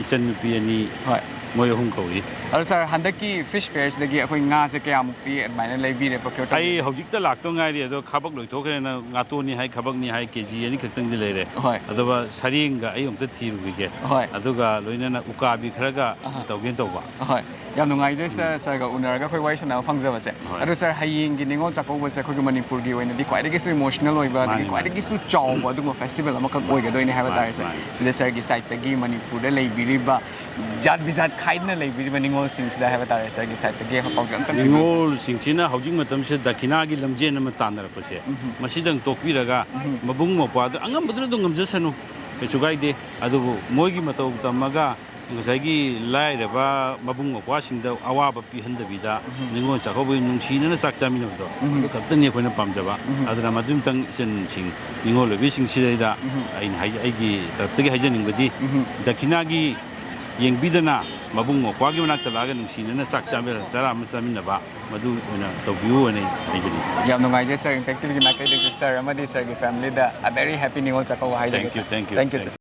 ꯏꯆꯟ ꯅꯨꯄꯤ ꯑꯅꯤ, ꯍꯣꯏ꯫ ꯃꯣꯏ ꯑꯍꯨꯝ ꯀꯧꯔꯤ꯫ ꯑꯗꯣ ꯁꯥꯔ, ꯍꯟꯗꯛꯀꯤ ꯐꯤꯁ ꯐꯤꯌꯔꯁꯤꯗꯒꯤ ꯑꯩꯈꯣꯏ ꯉꯥꯁꯦ ꯀꯌꯥꯃꯨꯛꯇꯤ ꯑꯗꯨꯃꯥꯏꯅ ꯂꯩꯕꯤꯔꯦ, ꯄ꯭ꯔꯣꯀ꯭ꯌꯣꯔ ꯇꯧꯕꯤꯔꯦ? ꯑꯩ ꯍꯧꯖꯤꯛꯇ ꯂꯥꯛꯇ ꯉꯥꯏꯔꯤ, ꯑꯗꯣ ꯈꯥꯕꯛ ꯂꯣꯏꯊꯣꯛꯈ꯭ꯔꯦꯅ ꯉꯥꯇꯣꯟꯅꯤ ꯍꯥꯏ, ꯈꯥꯕꯛꯅꯤ ꯍꯥꯏ, ꯀꯦ ꯖꯤ ꯑꯅꯤ ꯈꯛꯇꯪꯗꯤ ꯂꯩꯔꯦ꯫ ꯍꯣꯏ꯫ ꯑꯗꯨꯒ ꯁꯔꯦꯡꯒ ꯑꯩ ꯑꯃꯨꯛꯇ ꯊꯤꯔꯨꯈꯤꯒꯦ꯫ ꯍꯣꯏ꯫ ꯑꯗꯨꯒ ꯂꯣꯏꯅꯅ ꯎꯀꯥꯕꯤ ꯈꯔꯒ ꯑꯍꯥ꯫ ꯇꯧꯒꯦꯅ ꯇꯧꯕ꯫ ꯍꯣꯏ꯫ ꯌꯥꯝ ꯅꯨꯡꯉꯥꯏꯖꯩ, ꯁꯥꯔ, ꯎꯝ꯫ ꯁꯥꯔꯒ ꯎꯅꯔꯒ ꯑꯩꯈꯣꯏ ꯋꯥꯔꯤ ꯁꯥꯟꯅꯕ ꯐꯪꯖꯕꯁꯦ꯫ ꯍꯣꯏ꯫ ꯑꯗꯣ ꯁꯥꯔ, ꯍꯌꯦꯡꯒꯤ ꯅꯤꯉꯣꯜ ꯆꯥꯛꯀꯧꯕꯁꯦ ꯑꯩꯈꯣꯏꯒꯤ ꯃꯅꯤꯄꯨꯔꯒꯤ ꯑꯣꯏꯅꯗꯤ ꯈ꯭ꯋꯥꯏꯗꯒꯤꯁꯨ ꯏꯃꯣꯁꯅꯦꯜ ꯑꯣꯏꯕ, ꯑꯗꯒꯤ ꯃꯥꯅꯤ, ꯃꯥꯅꯤ꯫ ꯈ꯭ꯋꯥꯏꯗꯒꯤꯁꯨ ꯆꯥꯎꯕ ꯑꯗꯨꯒꯨꯝꯕ ꯐꯦꯁꯇꯤꯚꯦꯜ ꯑꯃꯈꯛ ꯃꯥꯅꯤ, ꯑꯣꯏꯒꯗꯣꯏꯅꯦ ꯍꯥꯏꯕ ꯃꯥꯅꯤ, ꯇꯥꯔꯦ, ꯁꯥꯔ꯫ ꯃꯥꯅꯤ꯫ ꯁꯤꯗ ꯁꯥꯔꯒꯤ ꯁꯥꯏꯠꯇꯒꯤ ꯃꯅꯤꯄꯨꯔꯗ ꯂꯩꯕꯤꯔꯤꯕ ꯖꯥꯠ ꯕꯤꯖꯥꯠ ꯈꯥꯏꯗꯅ ꯂꯩꯕꯤꯔꯤꯕ ꯅꯤꯉꯣꯜꯁꯤꯡꯁꯤꯗ ꯍꯥꯏꯕ ꯇꯥꯔꯦ, ꯁꯥꯔꯒꯤ ꯁꯥꯏꯠꯇꯒꯤ ꯄꯥꯎꯖꯦꯜ ꯑꯝꯇꯪ ꯄꯤꯕꯤꯌꯨ, ꯁꯥꯔ꯫ ꯅꯤꯉꯣꯜꯁꯤꯡꯁꯤꯅ ꯍꯧꯖꯤꯛ ꯃꯇꯝꯁꯤꯗ ꯗꯈꯤꯅꯥꯒꯤ ꯂꯝꯖꯦꯟ ꯑꯃ ꯇꯥꯟꯅꯔꯛꯄꯁꯦ, ꯎꯝ꯫ ꯃꯁꯤꯗꯪ ꯇꯣꯛꯄꯤꯔꯒ, ꯎꯝ꯫ ꯃꯕꯨꯡ ꯃꯧꯄ꯭ꯋꯥꯗ ꯑꯉꯝꯕꯗꯨꯅ ꯑꯗꯨꯝ ꯉꯝꯖꯁꯅꯨ, ꯀꯩꯁꯨ ꯀꯥꯏꯗꯦ꯫ ꯑꯗꯨꯕꯨ ꯃꯣꯏꯒꯤ ꯃꯇꯧ ꯇꯝꯃꯒ ꯉꯁꯥꯏꯒꯤ ꯂꯥꯏꯔꯕ ꯃꯕꯨꯡ ꯃꯧꯄ꯭ꯋꯥꯁꯤꯡꯗ ꯑꯋꯥꯕ ꯄꯤꯍꯟꯗꯕꯤꯗ, ꯎꯝ꯫ ꯅꯤꯉꯣꯜ ꯆꯥꯛꯀꯧꯕꯒꯤ ꯅꯨꯡꯁꯤꯅꯅ ꯆꯥꯛ ꯆꯥꯃꯤꯟꯅꯕꯗꯣ, ꯎꯝ꯫ ꯑꯗꯨ ꯈꯛꯇꯅꯤ ꯑꯩꯈꯣꯏꯅ ꯄꯥꯝꯖꯕ꯫ ꯎꯝ꯫ ꯑꯗꯨꯅ ꯃꯗꯨꯝꯇꯪ ꯏꯆꯟꯁꯤꯡ, ꯅꯤꯉꯣꯜ ꯑꯣꯏꯕꯤꯁꯤꯡꯁꯤꯗꯩꯗ ꯎꯝ꯫ ꯑꯩꯅ ꯍꯥꯏꯖ-, ꯑꯩꯒꯤ ꯇꯔꯞꯇꯒꯤ ꯍꯥꯏꯖꯅꯤꯡꯕꯗꯤ, ꯎꯝ꯫ ꯗꯈꯤꯅꯥꯒꯤ ꯌꯦꯡꯕꯤꯗꯅ ꯃꯕꯨꯡ ꯃꯧꯄ꯭ꯋꯥꯒꯤ ꯃꯅꯥꯛꯇ ꯂꯥꯛꯑꯒ ꯅꯨꯡꯁꯤꯅꯅ ꯆꯥꯛ ꯆꯥꯃꯤꯟꯅ-, ꯆꯔꯥ ꯑꯃ ꯆꯥꯃꯤꯟꯅꯕ, ꯃꯗꯨ ꯑꯣꯏꯅ ꯇꯧꯕꯤꯌꯨ ꯍꯥꯏꯅ ꯑꯩ ꯍꯥꯏꯖꯅꯤꯡꯉꯤ꯫ ꯌꯥꯝ ꯅꯨꯡꯉꯥꯏꯖꯩ sir, Impact TVꯒꯤ ꯃꯥꯏꯀꯩꯗꯒꯤ sir ꯑꯃꯗꯤ sirꯒꯤ familyꯗ a very happy Ningol Chakkouba ꯍꯥꯏꯖꯒꯦ꯫ Thank you, sir꯫ Thank you, thank you, thank you, sir꯫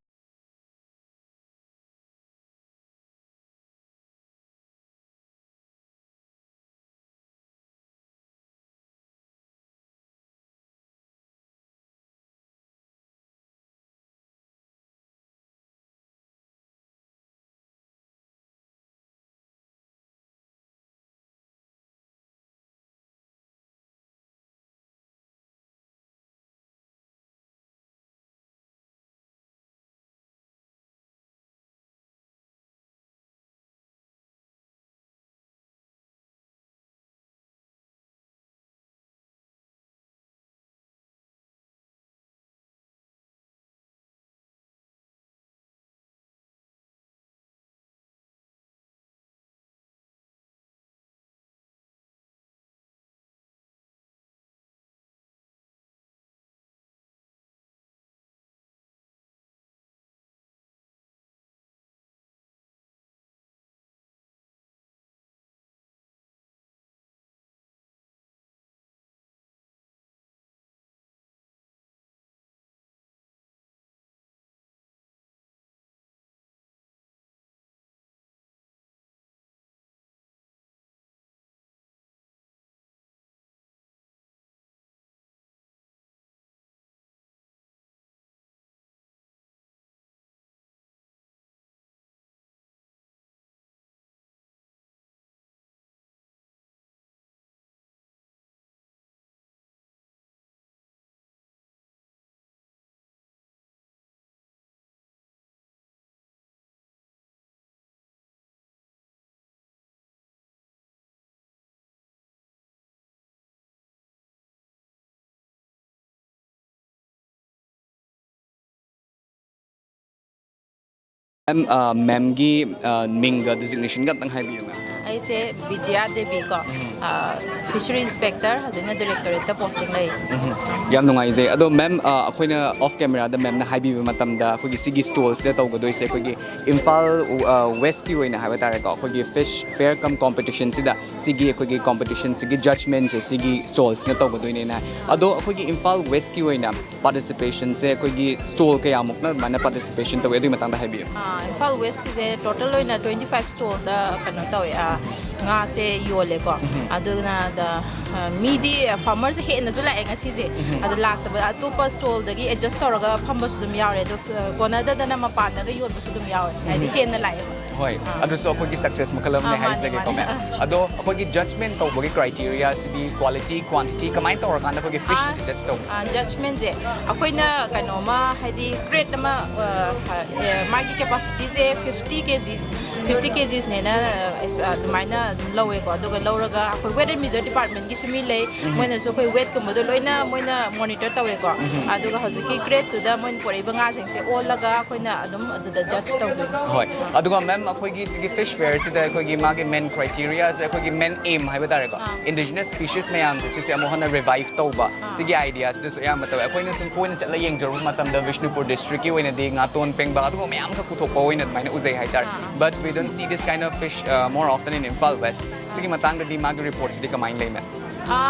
ꯃꯦꯝ, ꯃꯦꯝꯒꯤ ꯃꯤꯡꯒ ꯗꯤꯖꯤꯒꯅꯦꯁꯟꯒ ꯑꯝꯇꯪ ꯍꯥꯏꯕꯤꯌꯨ, ꯃꯦꯝ꯫ ꯑꯩꯁꯦ ꯕꯤꯖꯌꯥ ꯗꯦꯕꯤ ꯀꯣ, ꯐꯤꯁꯔꯤ ꯏꯟꯁꯄꯦꯛꯇꯔ, ꯍꯧꯖꯤꯛꯅ ꯗꯥꯏꯔꯦꯛꯇꯣꯔꯦꯠꯇ ꯄꯣꯁꯇꯤꯡ ꯂꯩ꯫ ꯌꯥꯝ ꯅꯨꯡꯉꯥꯏꯖꯩ꯫ ꯑꯗꯣ ꯃꯦꯝ, ꯑꯩꯈꯣꯏꯅ ꯑꯣꯐ ꯀꯦꯃꯦꯔꯥꯗ ꯃꯦꯝꯅ ꯍꯥꯏꯕꯤꯕ ꯃꯇꯝꯗ, ꯑꯩꯈꯣꯏꯒꯤ ꯁꯤꯒꯤ ꯁ꯭ꯇꯣꯜꯁꯤꯗ ꯇꯧꯒꯗꯣꯏꯁꯦ, ꯑꯩꯈꯣꯏꯒꯤ ꯏꯝꯐꯥꯜ ꯋꯦꯁꯀꯤ ꯑꯣꯏꯅ ꯍꯥꯏꯕ ꯇꯥꯔꯦꯀꯣ, ꯑꯩꯈꯣꯏꯒꯤ ꯐꯤꯁ ꯐꯦꯌꯔ ꯀꯝ ꯀꯣꯝꯄꯤꯇꯤꯁꯟꯁꯤꯗ, ꯁꯤꯒꯤ ꯑꯩꯈꯣꯏꯒꯤ ꯀꯣꯝꯄꯤꯇꯤꯁꯟꯁꯤꯒꯤ ꯖꯖꯃꯦꯟꯁꯦ ꯁꯤꯒꯤ ꯁ꯭ꯇꯣꯜꯁꯤꯅ ꯇꯧꯒꯗꯣꯏꯅꯦꯅ ꯍꯥꯏ꯫ ꯑꯗꯣ ꯑꯩꯈꯣꯏꯒꯤ ꯏꯝꯐꯥꯜ ꯋꯦꯁꯀꯤ ꯑꯣꯏꯅ ꯄꯥꯔꯇꯤꯁꯤꯄꯦꯁꯟꯁꯦ ꯑꯩꯈꯣꯏꯒꯤ ꯁ꯭ꯇꯣꯜ ꯀꯌꯥꯃꯨꯛꯅ ꯑꯗꯨꯃꯥꯏꯅ ꯄꯥꯔꯇꯤꯁꯤꯄꯦꯁꯟ ꯇꯧꯏ, ꯑꯗꯨꯒꯤ ꯃꯇꯥꯡꯗ ꯍꯥꯏꯕꯤꯌꯨ꯫ ꯏꯝꯐꯥꯜ ꯋꯦꯁꯀꯤꯁꯦ ꯇꯣꯇꯦꯜ ꯑꯣꯏꯅ ꯇ꯭ꯋꯦꯟꯇꯤ ꯐꯥꯏꯚ ꯁ꯭ꯇꯣꯜꯗ ꯀꯩꯅꯣ ꯇꯧꯋꯦ, ꯉꯥꯁꯦ ꯌꯣꯜꯂꯦꯀꯣ꯫ ꯑꯗꯨꯅ ꯃꯤꯗꯤ ꯐꯥꯔꯃꯔꯁꯦ ꯍꯦꯟꯅꯁꯨ ꯂꯥꯛꯑꯦ ꯉꯁꯤꯁꯦ꯫ ꯑꯗꯣ ꯂꯥꯛꯇꯕ ꯑꯇꯣꯞꯄ ꯁ꯭ꯇꯣꯜꯗꯒꯤ ꯑꯦꯗꯖꯁ ꯇꯧꯔꯒ ꯐꯝꯕꯁꯨ ꯑꯗꯨꯝ ꯌꯥꯎꯔꯦ, ꯑꯗꯣ ꯀꯣꯟꯅꯗꯗꯅ ꯃꯄꯥꯟꯗꯒ ꯌꯣꯟꯕꯁꯨ ꯑꯗꯨꯝ ꯌꯥꯎꯋꯦ, ꯍꯥꯏꯗꯤ ꯍꯦꯟꯅ ꯂꯥꯛꯑꯦꯕ꯫ ꯍꯣꯏ꯫ ꯑꯗꯨꯁꯨ ꯑꯩꯈꯣꯏꯒꯤ ꯁꯛꯁꯦꯁ ꯃꯈꯜ ꯑꯃꯅꯦ ꯑꯥ, ꯃꯥꯅꯦ, ꯍꯥꯏꯖꯒꯦꯀꯣ, ꯃꯥꯅꯦ꯫ ꯃꯦꯝ꯫ ꯑꯗꯣ ꯑꯩꯈꯣꯏꯒꯤ ꯖꯖꯃꯦꯟ ꯇꯧꯕꯒꯤ ꯀ꯭ꯔꯥꯏꯇꯦꯔꯤꯌꯥꯁꯤꯗꯤ ꯀ꯭ꯋꯥꯂꯤꯇꯤ, ꯀ꯭ꯋꯥꯟꯇꯤꯇꯤ ꯀꯃꯥꯏꯅ ꯇꯧꯔꯀꯥꯟꯗ ꯑꯩꯈꯣꯏꯒꯤ ꯐꯤꯁꯁꯤꯗꯤ ꯖꯗꯖ ꯇꯧꯒꯦ? ꯖꯖꯃꯦꯟꯁꯦ ꯑꯩꯈꯣꯏꯅ ꯀꯩꯅꯣꯝꯃ, ꯍꯥꯏꯗꯤ ꯀ꯭ꯔꯦꯠ ꯑꯃ, ꯑ, ꯑ, ꯃꯥꯒꯤ ꯀꯦꯄꯥꯁꯤꯇꯤꯁꯦ ꯐꯤꯐꯇꯤ ꯀꯦꯖꯤꯁ, ꯐꯤꯐꯇꯤ ꯀꯦꯖꯤꯁꯅꯦꯅ ꯑꯗꯨꯃꯥꯏꯅ ꯑꯗꯨꯝ ꯂꯧꯋꯦꯀꯣ꯫ ꯑꯗꯨꯒ ꯂꯧꯔꯒ ꯑꯩꯈꯣꯏ ꯋꯦꯠ ꯑꯦꯟ ꯃꯤꯖꯔ ꯗꯤꯄꯥꯔꯠꯃꯦꯟꯒꯤꯁꯨ ꯃꯤ ꯂꯩ, ꯃꯣꯏꯅꯁꯨ ꯑꯩꯈꯣꯏ ꯋꯦꯠꯀꯨꯝꯕꯗꯣ ꯂꯣꯏꯅ ꯃꯣꯏꯅ ꯃꯣꯅꯤꯇꯔ ꯇꯧꯋꯦꯀꯣ꯫ ꯑꯗꯨꯒ ꯍꯧꯖꯤꯛꯀꯤ ꯀ꯭ꯔꯦꯠꯇꯨꯗ ꯃꯣꯏꯅ ꯄꯨꯔꯛꯏꯕ ꯉꯥꯁꯤꯡꯁꯦ ꯑꯣꯜꯂꯒ ꯑꯩꯈꯣꯏꯅ ꯑꯗꯨꯝ ꯑꯗꯨꯗ ꯖꯗꯖ ꯇꯧꯗꯣꯏꯅꯤ꯫ ꯍꯣꯏ꯫ ꯑꯗꯨꯒ ꯃꯦꯝ, ꯑꯩꯈꯣꯏꯒꯤ ꯁꯤꯒꯤ ꯐꯤꯁ ꯐꯦꯌꯔꯁꯤꯗ ꯑꯩꯈꯣꯏꯒꯤ ꯃꯥꯒꯤ ꯃꯦꯟ ꯀ꯭ꯔꯥꯏꯇꯦꯔꯤꯌꯥꯁꯦ, ꯑꯩꯈꯣꯏꯒꯤ ꯃꯦꯟ ꯑꯦꯝ ꯍꯥꯏꯕ ꯇꯥꯔꯦꯀꯣ, ꯑꯥ꯫ ꯏꯟꯗꯤꯖꯤꯅꯁ ꯁ꯭ꯄꯤꯁꯤꯁ ꯃꯌꯥꯝꯁꯦ ꯁꯤꯁꯦ ꯑꯃꯨꯛ ꯍꯟꯅ ꯔꯤꯚꯥꯏꯚ ꯇꯧꯕ, ꯑꯥ꯫ ꯁꯤꯒꯤ ꯑꯥꯏꯗꯤꯌꯥꯁꯤꯗꯁꯨ ꯑꯌꯥꯝꯕ ꯇꯧꯋꯦ꯫ ꯑꯩꯈꯣꯏꯅ ꯁꯨꯝ ꯀꯣꯏꯅ ꯆꯠꯂ ꯌꯦꯡꯖꯔꯨꯕ ꯃꯇꯝꯗ ꯕꯤꯁꯅꯨꯄꯨꯔ ꯗꯤꯁꯇ꯭ꯔꯤꯛꯀꯤ ꯑꯣꯏꯅꯗꯤ ꯉꯥꯇꯣꯟ ꯄꯦꯡꯕꯥ ꯑꯗꯨꯒꯨꯝꯕ ꯃꯌꯥꯝ ꯑꯃꯈꯛ ꯄꯨꯊꯣꯛꯄ ꯑꯣꯏꯅ ꯑꯗꯨꯃꯥꯏꯅ ꯎꯖꯩ ꯍꯥꯏꯇꯥꯔꯦ꯫ ꯑꯥ꯫ But we don't see this kind of fish more often in Imphal West. ꯁꯤꯒꯤ ꯃꯇꯥꯡꯗꯗꯤ ꯃꯥꯒꯤ ꯔꯤꯄꯣꯔꯠꯁꯤꯗꯤ ꯀꯃꯥꯏꯅ ꯂꯩ, ꯃꯦꯝ?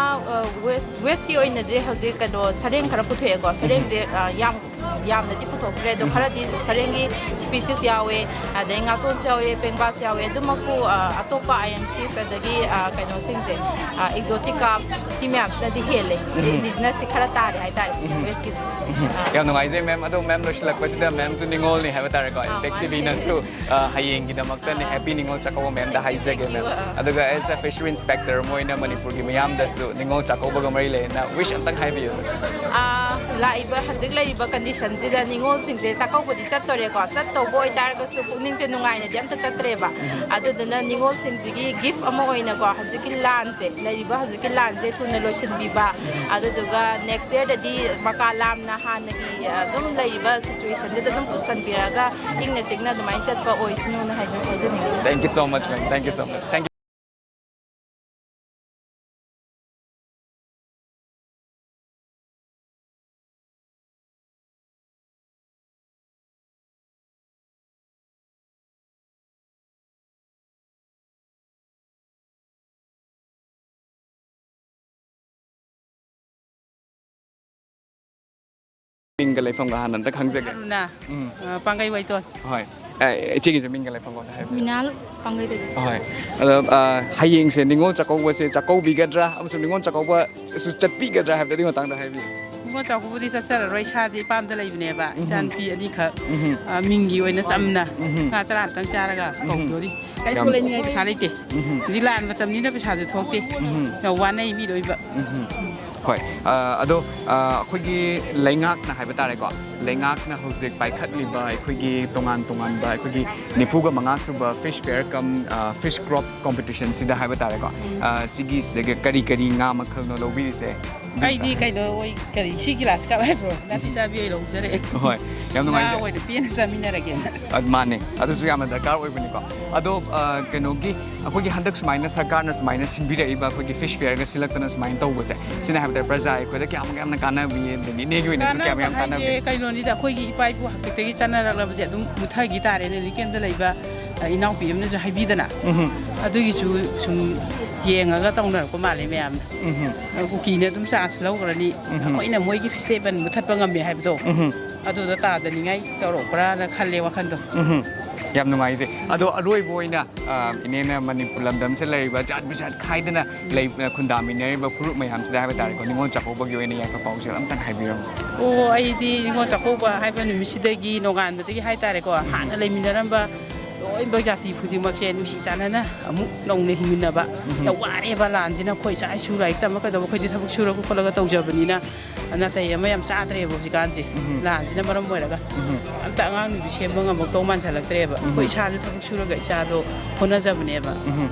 ꯋꯦꯁ ꯋꯦꯁꯀꯤ ꯑꯣꯏꯅꯗꯤ ꯍꯧꯖꯤꯛ ꯀꯩꯅꯣ ꯁꯔꯦꯡ ꯈꯔ ꯄꯨꯊꯣꯛꯑꯦꯀꯣ꯫ ꯁꯔꯦꯡꯁꯦ, ꯑ, ꯌꯥꯝ ꯌꯥꯝꯅꯗꯤ ꯄꯨꯊꯣꯛꯇ꯭ꯔꯦ, ꯑꯗꯣ ꯈꯔꯗꯤ ꯁꯔꯦꯡꯒꯤ ꯁ꯭ꯄꯤꯁꯤꯁ ꯌꯥꯎꯋꯦ, ꯑꯗꯩ ꯉꯥꯇꯣꯟꯁꯨ ꯌꯥꯎꯋꯦ, ꯄꯦꯡꯕꯥꯁꯨ ꯌꯥꯎꯋꯦ꯫ ꯑꯗꯨꯃꯛꯄꯨ, ꯑ, ꯑꯇꯣꯞꯄ ꯑꯥꯏ ꯑꯦꯝ ꯁꯤꯁ ꯑꯗꯒꯤ, ꯑ, ꯀꯩꯅꯣꯁꯤꯡꯁꯦ, ꯑꯦꯛꯖꯣꯇꯤꯛ ꯀꯥꯞꯁ, ꯁꯤ ꯃꯌꯥꯝꯁꯤꯅꯗꯤ ꯍꯦꯜꯂꯦ꯫ ꯏꯟꯗꯤꯖꯤꯅꯁꯇꯤ ꯈꯔ ꯇꯥꯔꯦ ꯍꯥꯏꯇꯥꯔꯦ, ꯋꯦꯁꯀꯤꯁꯦ꯫ ꯌꯥꯝ ꯅꯨꯡꯉꯥꯏꯖꯩ, ꯃꯦꯝ꯫ ꯑꯗꯣ ꯃꯦꯝ, ꯂꯣꯏꯁꯤꯜꯂꯛꯄꯁꯤꯗ ꯃꯦꯝꯁꯨ ꯅꯤꯉꯣꯜꯅꯤ ꯍꯥꯏꯕ ꯇꯥꯔꯦꯀꯣ, ꯑꯥ, ꯏꯝꯄꯦꯛ ꯃꯥꯅꯦ, ꯇꯤꯚꯤꯅꯁꯨ ꯍꯌꯦꯡꯒꯤꯗꯃꯛꯇꯅꯦ, ꯍꯦꯄꯤ ꯅꯤꯉꯣꯜ ꯆꯥꯛꯀꯧꯕ ꯃꯦꯝꯗ ꯍꯥꯏꯖꯒꯦ, ꯃꯦꯝ꯫ ꯑꯗꯨꯒ ꯑꯦꯁ ꯑꯦ ꯐꯤꯁꯔꯤ ꯏꯟꯁꯄꯦꯛꯇꯔ ꯑꯃ ꯑꯣꯏꯅ ꯃꯅꯤꯄꯨꯔꯒꯤ ꯃꯤꯌꯥꯝꯗꯁꯨ ꯅꯤꯉꯣꯜ ꯆꯥꯛꯀꯧꯕꯒ ꯃꯔꯤ ꯂꯩꯅꯅ ꯋꯤꯁ ꯑꯝꯇꯪ ꯍꯥꯏꯕꯤꯌꯨ꯫ ꯑꯥ, ꯂꯥꯛꯏꯕ ꯍꯧꯖꯤꯛ ꯂꯩꯔꯤꯕ ꯀꯟꯗꯤꯁꯟꯁꯤꯗ ꯅꯤꯉꯣꯜꯁꯤꯡꯁꯦ ꯆꯥꯛꯀꯧꯕꯗꯤ ꯆꯠꯇꯣꯔꯦꯀꯣ, ꯆꯠꯇꯧꯕ ꯑꯣꯏꯇꯥꯔꯒꯁꯨ ꯄꯨꯛꯅꯤꯡꯁꯦ ꯅꯨꯡꯉꯥꯏꯅꯗꯤ ꯑꯝꯇ ꯆꯠꯇ꯭ꯔꯦꯕ꯫ ꯑꯗꯨꯗꯨꯅ ꯅꯤꯉꯣꯜꯁꯤꯡꯁꯤꯒꯤ ꯒꯤꯐ ꯑꯃ ꯑꯣꯏꯅꯀꯣ, ꯍꯧꯖꯤꯛꯀꯤ ꯂꯥꯟꯁꯦ, ꯂꯩꯔꯤꯕ ꯍꯧꯖꯤꯛꯀꯤ ꯂꯥꯟꯁꯦ ꯊꯨꯅ ꯂꯣꯏꯁꯤꯟꯕꯤꯕ, ꯑꯗꯨꯗꯨꯒ ꯅꯦꯛꯁ ꯌꯔꯗꯗꯤ ꯃꯀꯥ ꯂꯥꯝꯅ ꯍꯥꯟꯅꯒꯤ ꯑꯗꯨꯝ ꯂꯩꯔꯤꯕ ꯁꯤꯆꯨꯋꯦꯁꯟꯗꯨꯗ ꯑꯗꯨꯝ ꯄꯨꯁꯟꯕꯤꯔꯛꯑꯒ ꯏꯪꯅ ꯆꯤꯛꯅ ꯑꯗꯨꯃꯥꯏꯅ ꯆꯠꯄ ꯑꯣꯏꯁꯅꯨꯅ ꯍꯥꯏꯗꯤ ꯍꯥꯏꯖꯅꯤꯡꯉꯤ꯫ Thank you so much, ma'am. Thank you so much. Thank you. ꯃꯤꯡꯒ ꯂꯩꯐꯝꯒ ꯍꯥꯟꯅ ꯑꯝꯇ ꯈꯪꯖꯒꯦ꯫ ꯑꯔꯨꯅꯥ, ꯎꯝ꯫ ꯑ, ꯄꯥꯡꯒꯩ ꯋꯥꯏꯇꯣꯟ꯫ ꯍꯣꯏ꯫ ꯑꯦ, ꯏꯆꯦꯒꯤꯁꯨ ꯃꯤꯡꯒ ꯂꯩꯐꯝꯒ ꯑꯝꯇ ꯍꯥꯏꯕꯤꯌꯨ꯫ ꯃꯤꯅꯥꯜ ꯄꯥꯡꯒꯩꯗꯒꯤ꯫ ꯍꯣꯏ꯫ ꯑꯗꯣ, ꯑ, ꯍꯌꯦꯡꯁꯦ ꯅꯤꯉꯣꯜ ꯆꯥꯛꯀꯧꯕꯁꯦ ꯆꯥꯛꯀꯧꯕꯤꯒꯗ꯭ꯔꯥ ꯑꯃꯁꯨꯡ ꯅꯤꯉꯣꯜ ꯆꯥꯛꯀꯧꯕꯁꯨ ꯆꯠꯄꯤꯒꯗ꯭ꯔꯥ ꯍꯥꯏꯕꯗꯨ ꯑꯗꯨꯒꯤ ꯃꯇꯥꯡꯗ ꯍꯥꯏꯕꯤꯌꯨ꯫ ꯅꯤꯉꯣꯜ ꯆꯥꯛꯀꯧꯕꯗꯤ ꯆꯠꯆꯔꯔꯣꯏ, ꯏꯁꯥꯁꯦ ꯏꯄꯥꯝꯗ ꯂꯩꯕꯅꯦꯕ꯫ ꯎꯝꯍꯨꯝ꯫ ꯏꯆꯥꯅꯨꯄꯤ ꯑꯅꯤꯈꯛ, ꯎꯝꯍꯨꯝ꯫ ꯑ, ꯃꯤꯡꯒꯤ ꯑꯣꯏꯅ ꯆꯝꯅ ꯎꯝꯍꯨꯝ꯫ ꯉꯥ ꯆꯔꯥ ꯑꯝꯇꯪ ꯆꯥꯔꯒ ꯎꯝꯍꯨꯝ꯫ ꯀꯧꯗꯣꯔꯤ꯫ ꯀꯔꯤꯝ ꯌꯥꯝ ꯂꯩꯅꯤꯡꯉꯥꯏ ꯄꯩꯁꯥ ꯂꯩꯇꯦ꯫ ꯎꯝꯍꯨꯝ꯫ ꯍꯧꯖꯤꯛ ꯂꯥꯟ ꯃꯇꯝꯅꯤꯅ ꯄꯩꯁꯥꯁꯨ ꯊꯣꯛꯇꯦ꯫ ꯎꯝꯍꯨꯝ꯫ ꯌꯥꯝ ꯋꯥꯅꯩ ꯃꯤ ꯂꯣꯏꯕ꯫ ꯎꯝꯍꯨꯝ꯫ ꯍꯣꯏ, ꯑ, ꯑꯗꯣ, ꯑ, ꯑꯩꯈꯣꯏꯒꯤ ꯂꯩꯉꯥꯛꯅ ꯍꯥꯏꯕ ꯇꯥꯔꯦꯀꯣ, ꯂꯩꯉꯥꯛꯅ ꯍꯧꯖꯤꯛ ꯄꯥꯏꯈꯠꯂꯤꯕ ꯑꯩꯈꯣꯏꯒꯤ ꯇꯣꯉꯥꯟ ꯇꯣꯉꯥꯟꯕ ꯑꯩꯈꯣꯏꯒꯤ ꯅꯤꯐꯨꯒ ꯃꯉꯥ ꯁꯨꯕ Fish Fair cum, ꯑ, Fish Crop Competition ꯁꯤꯗ ꯍꯥꯏꯕ ꯇꯥꯔꯦꯀꯣ, ꯎꯝ꯫ ꯑ, ꯁꯤꯒꯤꯁꯤꯗꯒꯤ ꯀꯔꯤ ꯀꯔꯤ ꯉꯥ ꯃꯈꯜꯅꯣ ꯂꯧꯕꯤꯔꯤꯁꯦ? ꯑꯩꯗꯤ ꯀꯩꯅꯣ ꯑꯣꯏ-, ꯀꯔꯤ, ꯁꯤ ꯒꯤꯂꯥꯁ ꯀꯞ ꯍꯥꯏꯕ꯭ꯔꯣ? ꯅꯥꯄꯤ ꯆꯥꯕꯤ ꯑꯣꯏ ꯂꯧꯖꯔꯛꯑꯦ꯫ ꯍꯣꯏ, ꯌꯥꯝ ꯉꯥ ꯅꯨꯡꯉꯥꯏꯖꯔꯦ꯫ ꯑꯣꯏꯅ ꯄꯦꯟꯅ ꯆꯥꯃꯤꯟꯅꯔꯒꯦꯅ꯫ ꯑ, ꯃꯥꯅꯦ, ꯑꯗꯨꯁꯨ ꯌꯥꯝꯅ ꯗꯔꯀꯥꯔ ꯑꯣꯏꯕꯅꯤꯀꯣ꯫ ꯑꯗꯣ, ꯑ, ꯀꯩꯅꯣꯒꯤ, ꯑꯩꯈꯣꯏꯒꯤ ꯍꯟꯗꯛ ꯁꯨꯃꯥꯏꯅ ꯁꯔꯀꯥꯔꯅ ꯁꯨꯃꯥꯏꯅ ꯁꯤꯟꯕꯤꯔꯛꯏꯕ ꯑꯩꯈꯣꯏꯒꯤ Fish Fair ꯒ ꯁꯤꯜꯂꯛꯇꯅ ꯁꯨꯃꯥꯏꯅ ꯇꯧꯕꯁꯦ, ꯁꯤꯅ ꯍꯥꯏꯕꯗ ꯄ꯭ꯔꯖꯥ ꯑꯩꯈꯣꯏꯗ ꯀꯌꯥꯃꯨꯛ ꯌꯥꯝꯅ ꯀꯥꯟꯅꯕꯤ, ꯑꯗꯒꯤ ꯏꯅꯦꯒꯤ ꯑꯣꯏꯅꯁꯨ ꯀꯥꯟꯅꯕ ꯀꯌꯥꯃꯨꯛ ꯌꯥꯝ ꯍꯥꯏꯁꯦ ꯀꯥꯟꯅꯕꯤ? ꯀꯩꯅꯣꯅꯤꯗ, ꯑꯩꯈꯣꯏꯒꯤ ꯏꯄꯥ ꯏꯄꯨ ꯍꯥꯛꯇꯛꯇꯒꯤ ꯆꯠꯅꯔꯛꯂꯕꯁꯦ ꯑꯗꯨꯝ ꯃꯨꯠꯊꯈꯤ ꯇꯥꯔꯦꯅꯦ, ꯍꯧꯖꯤꯛ ꯀꯦꯝꯗ ꯂꯩꯕ, ꯑ, ꯏꯅꯥꯎꯄꯤ ꯑꯃꯅꯁꯨ ꯍꯥꯏꯕꯤꯗꯅ꯫ ꯎꯝꯍꯨꯝ꯫ ꯑꯗꯨꯒꯤꯁꯨ ꯁꯨꯝ ꯌꯦꯡꯉꯒ ꯇꯧꯅꯔꯛꯄ ꯃꯥꯜꯂꯦ ꯃꯌꯥꯝꯅ꯫ ꯎꯝꯍꯨꯝ꯫ ꯑ, ꯀꯨꯀꯤꯅ ꯑꯗꯨꯝ ꯆꯥꯟꯁ ꯂꯧꯈ꯭ꯔꯅꯤ, ꯎꯝꯍꯨꯝ꯫ ꯑꯩꯈꯣꯏꯅ ꯃꯣꯏꯒꯤ ꯐꯦꯁꯇꯤꯚꯦꯜ ꯃꯨꯠꯊꯠꯄ ꯉꯝꯃꯦ ꯍꯥꯏꯕꯗꯣ, ꯎꯝꯍꯨꯝ꯫ ꯑꯗꯨꯗ ꯇꯥꯗꯅꯤꯡꯉꯥꯏ ꯇꯧꯔꯛꯄ꯭ꯔꯥꯅ ꯈꯜꯂꯦ ꯋꯥꯈꯜꯗꯣ꯫ ꯎꯝꯍꯨꯝ꯫ ꯌꯥꯝ ꯅꯨꯡꯉꯥꯏꯖꯩ꯫ ꯑꯗꯣ ꯑꯔꯣꯏꯕ ꯑꯣꯏꯅ, ꯑ, ꯏꯅꯦꯅ ꯃꯅꯤꯄꯨꯔ ꯂꯝꯗꯝꯁꯤꯗ ꯂꯩꯔꯤꯕ ꯖꯥꯠ ꯕꯤꯖꯥꯠ ꯈꯥꯏꯗꯅ ꯂꯩ-, ꯈꯨꯟꯗꯥꯃꯤꯟꯅꯔꯤꯕ ꯐꯨꯔꯨꯞ ꯃꯌꯥꯝꯁꯤꯗ ꯍꯥꯏꯕ ꯇꯥꯔꯦꯀꯣ, ꯅꯤꯉꯣꯜ ꯆꯥꯛꯀꯧꯕꯒꯤ ꯑꯣꯏꯅ ꯌꯥꯏꯐ ꯄꯥꯎꯖꯦꯜ ꯑꯝꯇꯪ ꯍꯥꯏꯕꯤꯔꯝꯃꯨ꯫ ꯑꯣ, ꯑꯩꯗꯤ ꯅꯤꯉꯣꯜ ꯆꯥꯛꯀꯧꯕ ꯍꯥꯏꯕ ꯅꯨꯃꯤꯠꯁꯤꯗꯒꯤ, ꯅꯣꯡꯉꯥꯟꯕꯗꯒꯤ ꯍꯥꯏ ꯇꯥꯔꯦꯀꯣ, ꯎꯝ꯫ ꯍꯥꯟꯅ ꯂꯩꯃꯤꯟꯅꯔꯝꯕ ꯂꯣꯏꯅꯃꯛ ꯖꯥꯇꯤ ꯈꯨꯗꯤꯡꯃꯛꯁꯦ ꯅꯨꯡꯁꯤ ꯆꯥꯟꯅꯅ ꯑꯃꯨꯛ ꯅꯧꯅ ꯍꯤꯡꯃꯤꯟꯅꯕ꯫ ꯎꯝ꯫ ꯌꯥꯝ ꯋꯥꯔꯦꯕ ꯂꯥꯟꯁꯤꯅ, ꯑꯩꯈꯣꯏ ꯏꯆꯥ ꯏꯁꯨ ꯂꯥꯏꯔꯤꯛ ꯇꯝꯕ ꯀꯩꯗꯧꯕ, ꯑꯩꯈꯣꯏꯗꯤ ꯊꯕꯛ ꯁꯨꯔꯒ ꯈꯣꯠꯂꯒ ꯇꯧꯖꯕꯅꯤꯅ ꯅꯥꯇꯩ ꯑꯃ ꯌꯥꯝ ꯆꯥꯗ꯭ꯔꯦꯕ ꯍꯧꯖꯤꯛꯀꯥꯟꯁꯦ꯫ ꯎꯝ꯫ ꯂꯥꯟꯁꯤꯅ ꯃꯔꯝ ꯑꯣꯏꯔꯒ ꯎꯝ꯫ ꯑꯝꯇ ꯑꯉꯥꯡ ꯅꯨꯄꯤ ꯁꯦꯝꯕ ꯉꯝꯃꯛꯇꯧ ꯃꯥꯟꯁꯜꯂꯛꯇ꯭ꯔꯦꯕ꯫ ꯎꯝ꯫ ꯑꯩꯈꯣꯏ ꯏꯁꯥꯁꯨ ꯊꯕꯛ ꯁꯨꯔꯒ ꯏꯆꯥꯗꯣ ꯍꯣꯠꯅꯖꯕꯅꯦꯕ꯫ ꯎꯝ꯫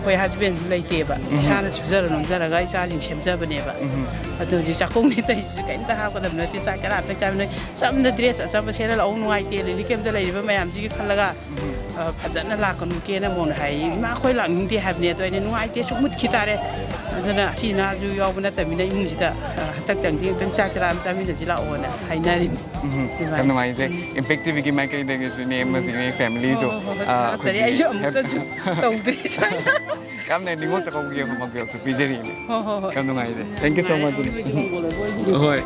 ꯑꯩꯈꯣꯏ ꯍꯁꯕꯦꯟꯁꯨ ꯂꯩꯇꯦꯕ꯫ ꯎꯝ꯫ ꯏꯁꯥꯅ ꯁꯨꯖꯔ ꯅꯣꯝꯖꯔꯒ ꯏꯆꯥꯁꯤꯡ ꯁꯦꯝꯖꯕꯅꯦꯕ꯫ ꯎꯝ꯫ ꯑꯗꯣ ꯍꯧꯖꯤꯛ ꯆꯥꯛꯈꯨꯝ ꯅꯥꯇꯩꯁꯤꯁꯨ ꯀꯩꯝꯇ ꯍꯥꯞꯀꯗꯕ ꯅꯠꯇꯦ꯫ ꯆꯥꯛ ꯆꯔꯥ ꯑꯝꯇ ꯆꯥꯕ ꯅꯣꯏ ꯆꯝꯅ ꯗ꯭ꯔꯦꯁ ꯑꯆꯝꯕ ꯁꯦꯠꯂ ꯂꯥꯛꯑꯣ, ꯅꯨꯡꯉꯥꯏꯇꯦ ꯂꯤꯂꯤ ꯀꯦꯝꯞꯇ ꯂꯩꯔꯤꯕ ꯃꯌꯥꯝꯁꯤꯒꯤ ꯈꯜꯂꯒ꯫ ꯎꯝ꯫ ꯑ, ꯐꯖꯅ ꯂꯥꯛꯀꯅꯨ ꯀꯦꯅ ꯃꯣꯟ ꯍꯥꯏ꯫ ꯏꯃꯥ, ꯑꯩꯈꯣꯏ ꯂꯥꯛꯅꯤꯡꯗꯦ ꯍꯥꯏꯕꯅꯦ, ꯑꯗꯣ ꯑꯩꯅ ꯅꯨꯡꯉꯥꯏꯇꯦ, ꯁꯨꯝ ꯃꯨꯠꯈꯤ ꯇꯥꯔꯦ꯫ ꯑꯗꯨꯅ ꯑꯁꯤ ꯅꯥꯁꯨ ꯌꯥꯎꯕ ꯅꯠꯇꯕꯅꯤꯅ ꯏꯃꯨꯡꯁꯤꯗ, ꯑ, ꯍꯟꯗꯛꯇꯪꯗꯤ ꯑꯝꯇꯪ ꯆꯥꯛ ꯆꯔꯥ ꯑꯃ ꯆꯥꯃꯤꯟꯅꯁꯤ ꯂꯥꯛꯑꯣꯅ ꯍꯥꯏꯅꯔꯤꯅꯤ꯫ ꯎꯝ, ꯑꯗꯨꯃꯥꯏꯅ꯫ ꯌꯥꯝ ꯅꯨꯡꯉꯥꯏꯖꯩ꯫ ꯎꯝ꯫ ꯏꯝꯄꯦꯛ ꯇꯤꯚꯤꯒꯤ ꯃꯥꯏꯀꯩꯗꯒꯤꯁꯨ ꯏꯅꯦ ꯑꯃꯁꯨ ꯏꯅꯦ ꯐꯦꯃꯤꯂꯤꯁꯨ, ꯍꯣꯏ, ꯍꯣꯏ, ꯍꯣꯏ, ꯑ, ꯊꯥꯒꯠꯆꯔꯤ꯫ ꯑꯩꯈꯣꯏꯒꯤ ꯑꯩꯁꯨ ꯍꯦꯞ-, ꯑꯃꯨꯛꯇꯁꯨ ꯇꯧꯗ꯭ꯔꯤ ꯁꯨꯃꯥꯏꯅ꯫ ꯌꯥꯝꯅ ꯅꯤꯉꯣꯜ ꯆꯥꯛꯀꯧꯕꯒꯤ ꯍꯣꯝꯋꯥꯛꯁꯨ ꯄꯤꯖꯔꯤꯅꯦ꯫ ꯍꯣꯏ, ꯍꯣꯏ, ꯍꯣꯏ꯫ ꯌꯥꯝ ꯅꯨꯡꯉꯥꯏꯖꯩ꯫ ꯎꯝ, thank you so much꯫ ꯅꯨꯡꯉꯥꯏꯔꯦ꯫ ꯍꯣꯏ꯫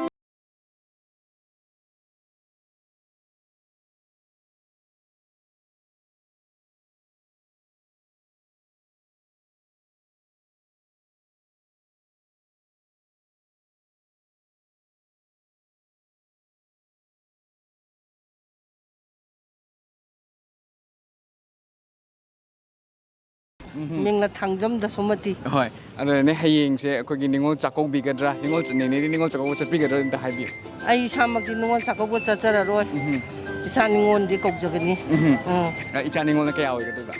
ꯎꯝꯍꯨꯝ꯫ ꯃꯤꯡꯅ ꯊꯥꯡꯖꯝ ꯗꯁꯣꯃꯇꯤ꯫ ꯍꯣꯏ꯫ ꯑꯗꯨꯅꯅꯦ, ꯍꯌꯦꯡꯁꯦ ꯑꯩꯈꯣꯏꯒꯤ ꯅꯤꯉꯣꯜ ꯆꯥꯛꯀꯧꯕꯤꯒꯗ꯭ꯔꯥ, ꯅꯤꯉꯣꯜ ꯆ-, ꯅꯦꯅꯦꯗꯤ ꯅꯤꯉꯣꯜ ꯆꯥꯛꯀꯧꯕ ꯆꯠꯄꯤꯒꯗ꯭ꯔꯥ ꯑꯝꯇ ꯍꯥꯏꯕꯤꯌꯨ꯫ ꯑꯩ ꯏꯁꯥꯃꯛꯇꯤ ꯅꯤꯉꯣꯜ ꯆꯥꯛꯀꯧꯕ ꯆꯠꯆꯔꯔꯣꯏ꯫ ꯎꯝꯍꯨꯝ꯫ ꯏꯆꯥ ꯅꯤꯉꯣꯜꯗꯤ ꯀꯧꯖꯒꯅꯤ꯫ ꯎꯝꯍꯨꯝ꯫ ꯑ, ꯏꯆꯥ ꯅꯤꯉꯣꯜꯅ ꯀꯌꯥ ꯑꯣꯏꯒꯗꯣꯏꯕ?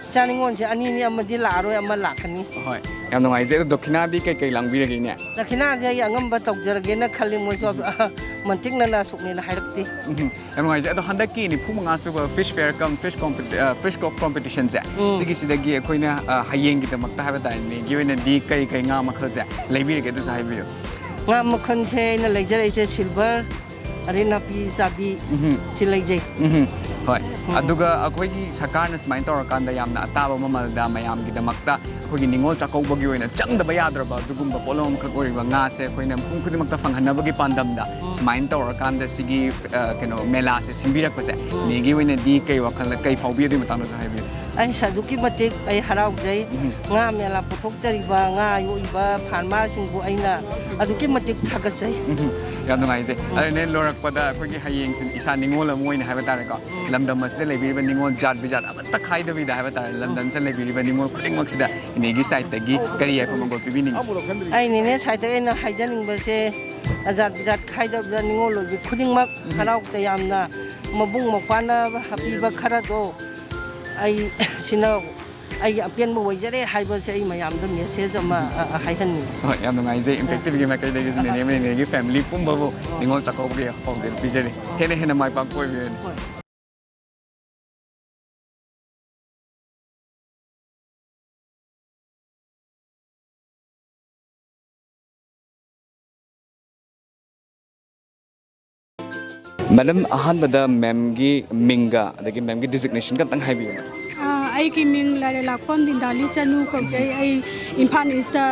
ꯏꯆꯥ ꯅꯤꯉꯣꯜꯁꯦ ꯑꯅꯤꯅꯤ, ꯑꯃꯗꯤ ꯂꯥꯛꯑꯔꯣꯏ, ꯑꯃ ꯂꯥꯛꯀꯅꯤ꯫ ꯍꯣꯏ, ꯌꯥꯝ ꯅꯨꯡꯉꯥꯏꯖꯩ꯫ ꯑꯗꯣ ꯗꯈꯤꯅꯥꯗꯤ ꯀꯩ ꯀꯩ ꯂꯥꯡꯕꯤꯔꯒꯦ, ꯏꯅꯦ? ꯗꯈꯤꯅꯥꯁꯦ ꯑꯩ ꯑꯉꯝꯕ ꯇꯧꯖꯔꯒꯦꯅ ꯈꯜꯂꯤ, ꯃꯣꯏꯁꯨ ꯎꯝꯍꯨꯝ꯫ ꯃꯟꯇꯤꯛꯅꯅ ꯑꯁꯨꯛꯅꯦꯅ ꯍꯥꯏꯔꯛꯇꯦ꯫ ꯎꯝꯍꯨꯝ꯫ ꯌꯥꯝ ꯅꯨꯡꯉꯥꯏꯖꯩ꯫ ꯑꯗꯣ ꯍꯟꯗꯛꯀꯤ ꯅꯤꯐꯨ ꯃꯉꯥ ꯁꯨꯕ ꯐꯤꯁ ꯐꯦꯌꯔ ꯀꯝ ꯐꯤꯁ ꯀꯣꯝꯄꯤ-, ꯑ, ꯐꯤꯁ ꯀꯣꯞ ꯀꯣꯝꯄꯤꯇꯤꯁꯟꯁꯦ, ꯎꯝ꯫ ꯁꯤꯒꯤꯁꯤꯗꯒꯤ ꯑꯩꯈꯣꯏꯅ, ꯑ, ꯍꯌꯦꯡꯒꯤꯗꯃꯛꯇ ꯍꯥꯏꯕ ꯇꯥꯔꯦ, ꯅꯦꯒꯤ ꯑꯣꯏꯅꯗꯤ ꯀꯔꯤ ꯀꯔꯤ ꯉꯥ ꯃꯈꯜꯁꯦ ꯂꯩꯕꯤꯔꯒꯦ, ꯑꯗꯨꯁꯨ ꯍꯥꯏꯕꯤꯌꯨ꯫ ꯉꯥ ꯃꯈꯜꯁꯦ ꯑꯩꯅ ꯂꯩꯖꯔꯛꯏꯁꯦ ꯁꯤꯜꯚꯔ, ꯑꯗꯩ ꯅꯥꯄꯤ ꯆꯥꯕꯤ, ꯎꯝꯍꯨꯝ꯫ ꯁꯤ ꯂꯩꯖꯩ꯫ ꯎꯝꯍꯨꯝ꯫ ꯍꯣꯏ꯫ ꯎꯝ꯫ ꯑꯗꯨꯒ ꯑꯩꯈꯣꯏꯒꯤ ꯁꯔꯀꯥꯔꯅ ꯁꯨꯃꯥꯏꯅ ꯇꯧꯔꯀꯥꯟꯗ ꯌꯥꯝꯅ ꯑꯇꯥꯕ ꯃꯃꯜꯗ ꯃꯌꯥꯝꯒꯤꯗꯃꯛꯇ ꯑꯩꯈꯣꯏꯒꯤ ꯅꯤꯉꯣꯜ ꯆꯥꯛꯀꯧꯕꯒꯤ ꯑꯣꯏꯅ ꯆꯪꯗꯕ ꯌꯥꯗ꯭ꯔꯕ ꯑꯗꯨꯒꯨꯝꯕ ꯄꯣꯠꯂꯝ ꯑꯃꯈꯛ ꯑꯣꯏꯔꯤꯕ ꯉꯥꯁꯦ ꯑꯩꯈꯣꯏꯅ ꯃꯤꯄꯨꯝ ꯈꯨꯗꯤꯡꯃꯛꯇ ꯐꯪꯍꯟꯅꯕꯒꯤ ꯄꯥꯟꯗꯝꯗ ꯎꯝ꯫ ꯁꯨꯃꯥꯏꯅ ꯇꯧꯔꯀꯥꯟꯗ ꯁꯤꯒꯤ, ꯑ, ꯀꯩꯅꯣ, ꯃꯦꯂꯥꯁꯦ ꯁꯤꯟꯕꯤꯔꯛꯄꯁꯦ, ꯎꯝ꯫ ꯅꯦꯒꯤ ꯑꯣꯏꯅꯗꯤ ꯀꯩ ꯋꯥꯈꯜꯗ, ꯀꯩ ꯐꯥꯎꯕꯤ, ꯑꯗꯨꯒꯤ ꯃꯇꯥꯡꯗꯁꯨ ꯍꯥꯏꯕꯤꯌꯨ꯫ ꯑꯩꯁ ꯑꯗꯨꯛꯀꯤ ꯃꯇꯤꯛ ꯑꯩ ꯍꯔꯥꯎꯖꯩ꯫ ꯎꯝ꯫ ꯉꯥ ꯃꯦꯂꯥ ꯄꯨꯊꯣꯛꯆꯔꯤꯕ ꯉꯥ ꯌꯣꯛꯏꯕ ꯐꯥꯔꯃꯔꯁꯤꯡꯕꯨ ꯑꯩꯅ ꯑꯗꯨꯛꯀꯤ ꯃꯇꯤꯛ ꯊꯥꯒꯠꯆꯩ꯫ ꯎꯝ꯫ ꯌꯥꯝ ꯅꯨꯡꯉꯥꯏꯖꯩ꯫ ꯎꯝ꯫ ꯑꯗꯨꯅꯦ ꯂꯣꯏꯔꯛꯄꯗ ꯑꯩꯈꯣꯏꯒꯤ ꯍꯌꯦꯡꯁꯤ ꯏꯁꯥ ꯅꯤꯉꯣꯜ ꯑꯃ ꯑꯣꯏꯅ ꯍꯥꯏꯕ ꯇꯥꯔꯦꯀꯣ꯫ ꯎꯝ꯫ ꯂꯝꯗꯝ ꯑꯁꯤꯗ ꯂꯩꯕꯤꯔꯤꯕ ꯅꯤꯉꯣꯜ ꯖꯥꯠ ꯕꯤꯖꯥꯠ ꯑꯃꯠꯇ ꯈꯥꯏꯗꯕꯤꯗ ꯍꯥꯏꯕ ꯇꯥꯔꯦ꯫ ꯎꯝ꯫ ꯂꯝꯗꯝꯁꯤꯗ ꯂꯩꯕꯤꯔꯤꯕ ꯅꯤꯉꯣꯜ ꯈꯨꯗꯤꯡꯃꯛꯁꯤꯗ ꯏꯅꯦꯒꯤ ꯁꯥꯏꯠꯇꯒꯤ ꯀꯔꯤ ꯌꯥꯏꯐ ꯃꯪꯒꯣꯜ ꯄꯤꯕꯤꯅꯤꯡꯉꯤ? ꯑꯩꯅꯤꯅꯦ ꯁꯥꯏꯠꯇꯒꯤ ꯑꯩꯅ ꯍꯥꯏꯖꯅꯤꯡꯕꯁꯦ, ꯖꯥꯠ ꯕꯤꯖꯥꯠ ꯈꯥꯏꯗꯕꯗ ꯅꯤꯉꯣꯜ ꯑꯣꯏꯕꯤ ꯈꯨꯗꯤꯡꯃꯛ ꯎꯝ꯫ ꯍꯔꯥꯎ ꯇꯌꯥꯝꯅ ꯃꯕꯨꯡ ꯃꯧꯄ꯭ꯋꯥꯅ ꯄꯤꯕ ꯈꯔꯗꯣ ꯑꯩ ꯁꯤꯅ ꯑꯩꯒꯤ ꯑꯄꯦꯟꯕ ꯑꯣꯏꯖꯔꯦ ꯍꯥꯏꯕꯁꯦ ꯑꯩ ꯃꯌꯥꯝꯗ ꯃꯦꯁꯦꯖ ꯑꯃ, ꯑ, ꯑ, ꯍꯥꯏꯍꯟꯅꯤꯡꯉꯤ꯫ ꯍꯣꯏ, ꯌꯥꯝ ꯅꯨꯡꯉꯥꯏꯖꯩ꯫ ꯏꯝꯄꯦꯛ ꯇꯤꯚꯤꯒꯤ ꯃꯥꯏꯀꯩꯗꯒꯤꯁꯨ ꯅꯦꯅꯦ ꯑꯃꯗꯤ ꯅꯦꯅꯦꯒꯤ ꯐꯦꯃꯤꯂꯤ ꯄꯨꯝꯕꯕꯨ ꯅꯤꯉꯣꯜ ꯆꯥꯛꯀꯧꯕꯒꯤ ꯄꯥꯎꯖꯦꯜ ꯄꯤꯖꯔꯤ꯫ ꯍꯦꯟꯅ ꯍꯦꯟꯅ ꯃꯥꯏ ꯄꯥꯛꯄ ꯑꯣꯏꯕꯤꯔꯅꯤ꯫ ꯍꯣꯏ꯫ ꯃꯦꯗꯝ, ꯑꯍꯥꯟꯕꯗ ꯃꯦꯝꯒꯤ ꯃꯤꯡꯒ ꯑꯗꯒꯤ ꯃꯦꯝꯒꯤ ꯗꯤꯖꯤꯒꯅꯦꯁꯟꯒ ꯑꯝꯇꯪ ꯍꯥꯏꯕꯤꯌꯨ, ꯃꯦꯝ꯫ ꯑꯥ, ꯑꯩꯒꯤ ꯃꯤꯡ ꯂꯥꯏꯔꯦꯂꯥꯛꯄꯝ ꯕꯤꯟꯗꯥꯂꯤ ꯆꯅꯨ ꯀꯧꯖꯩ꯫ ꯑꯩ ꯏꯝꯐꯥꯜ ꯏꯁꯇ,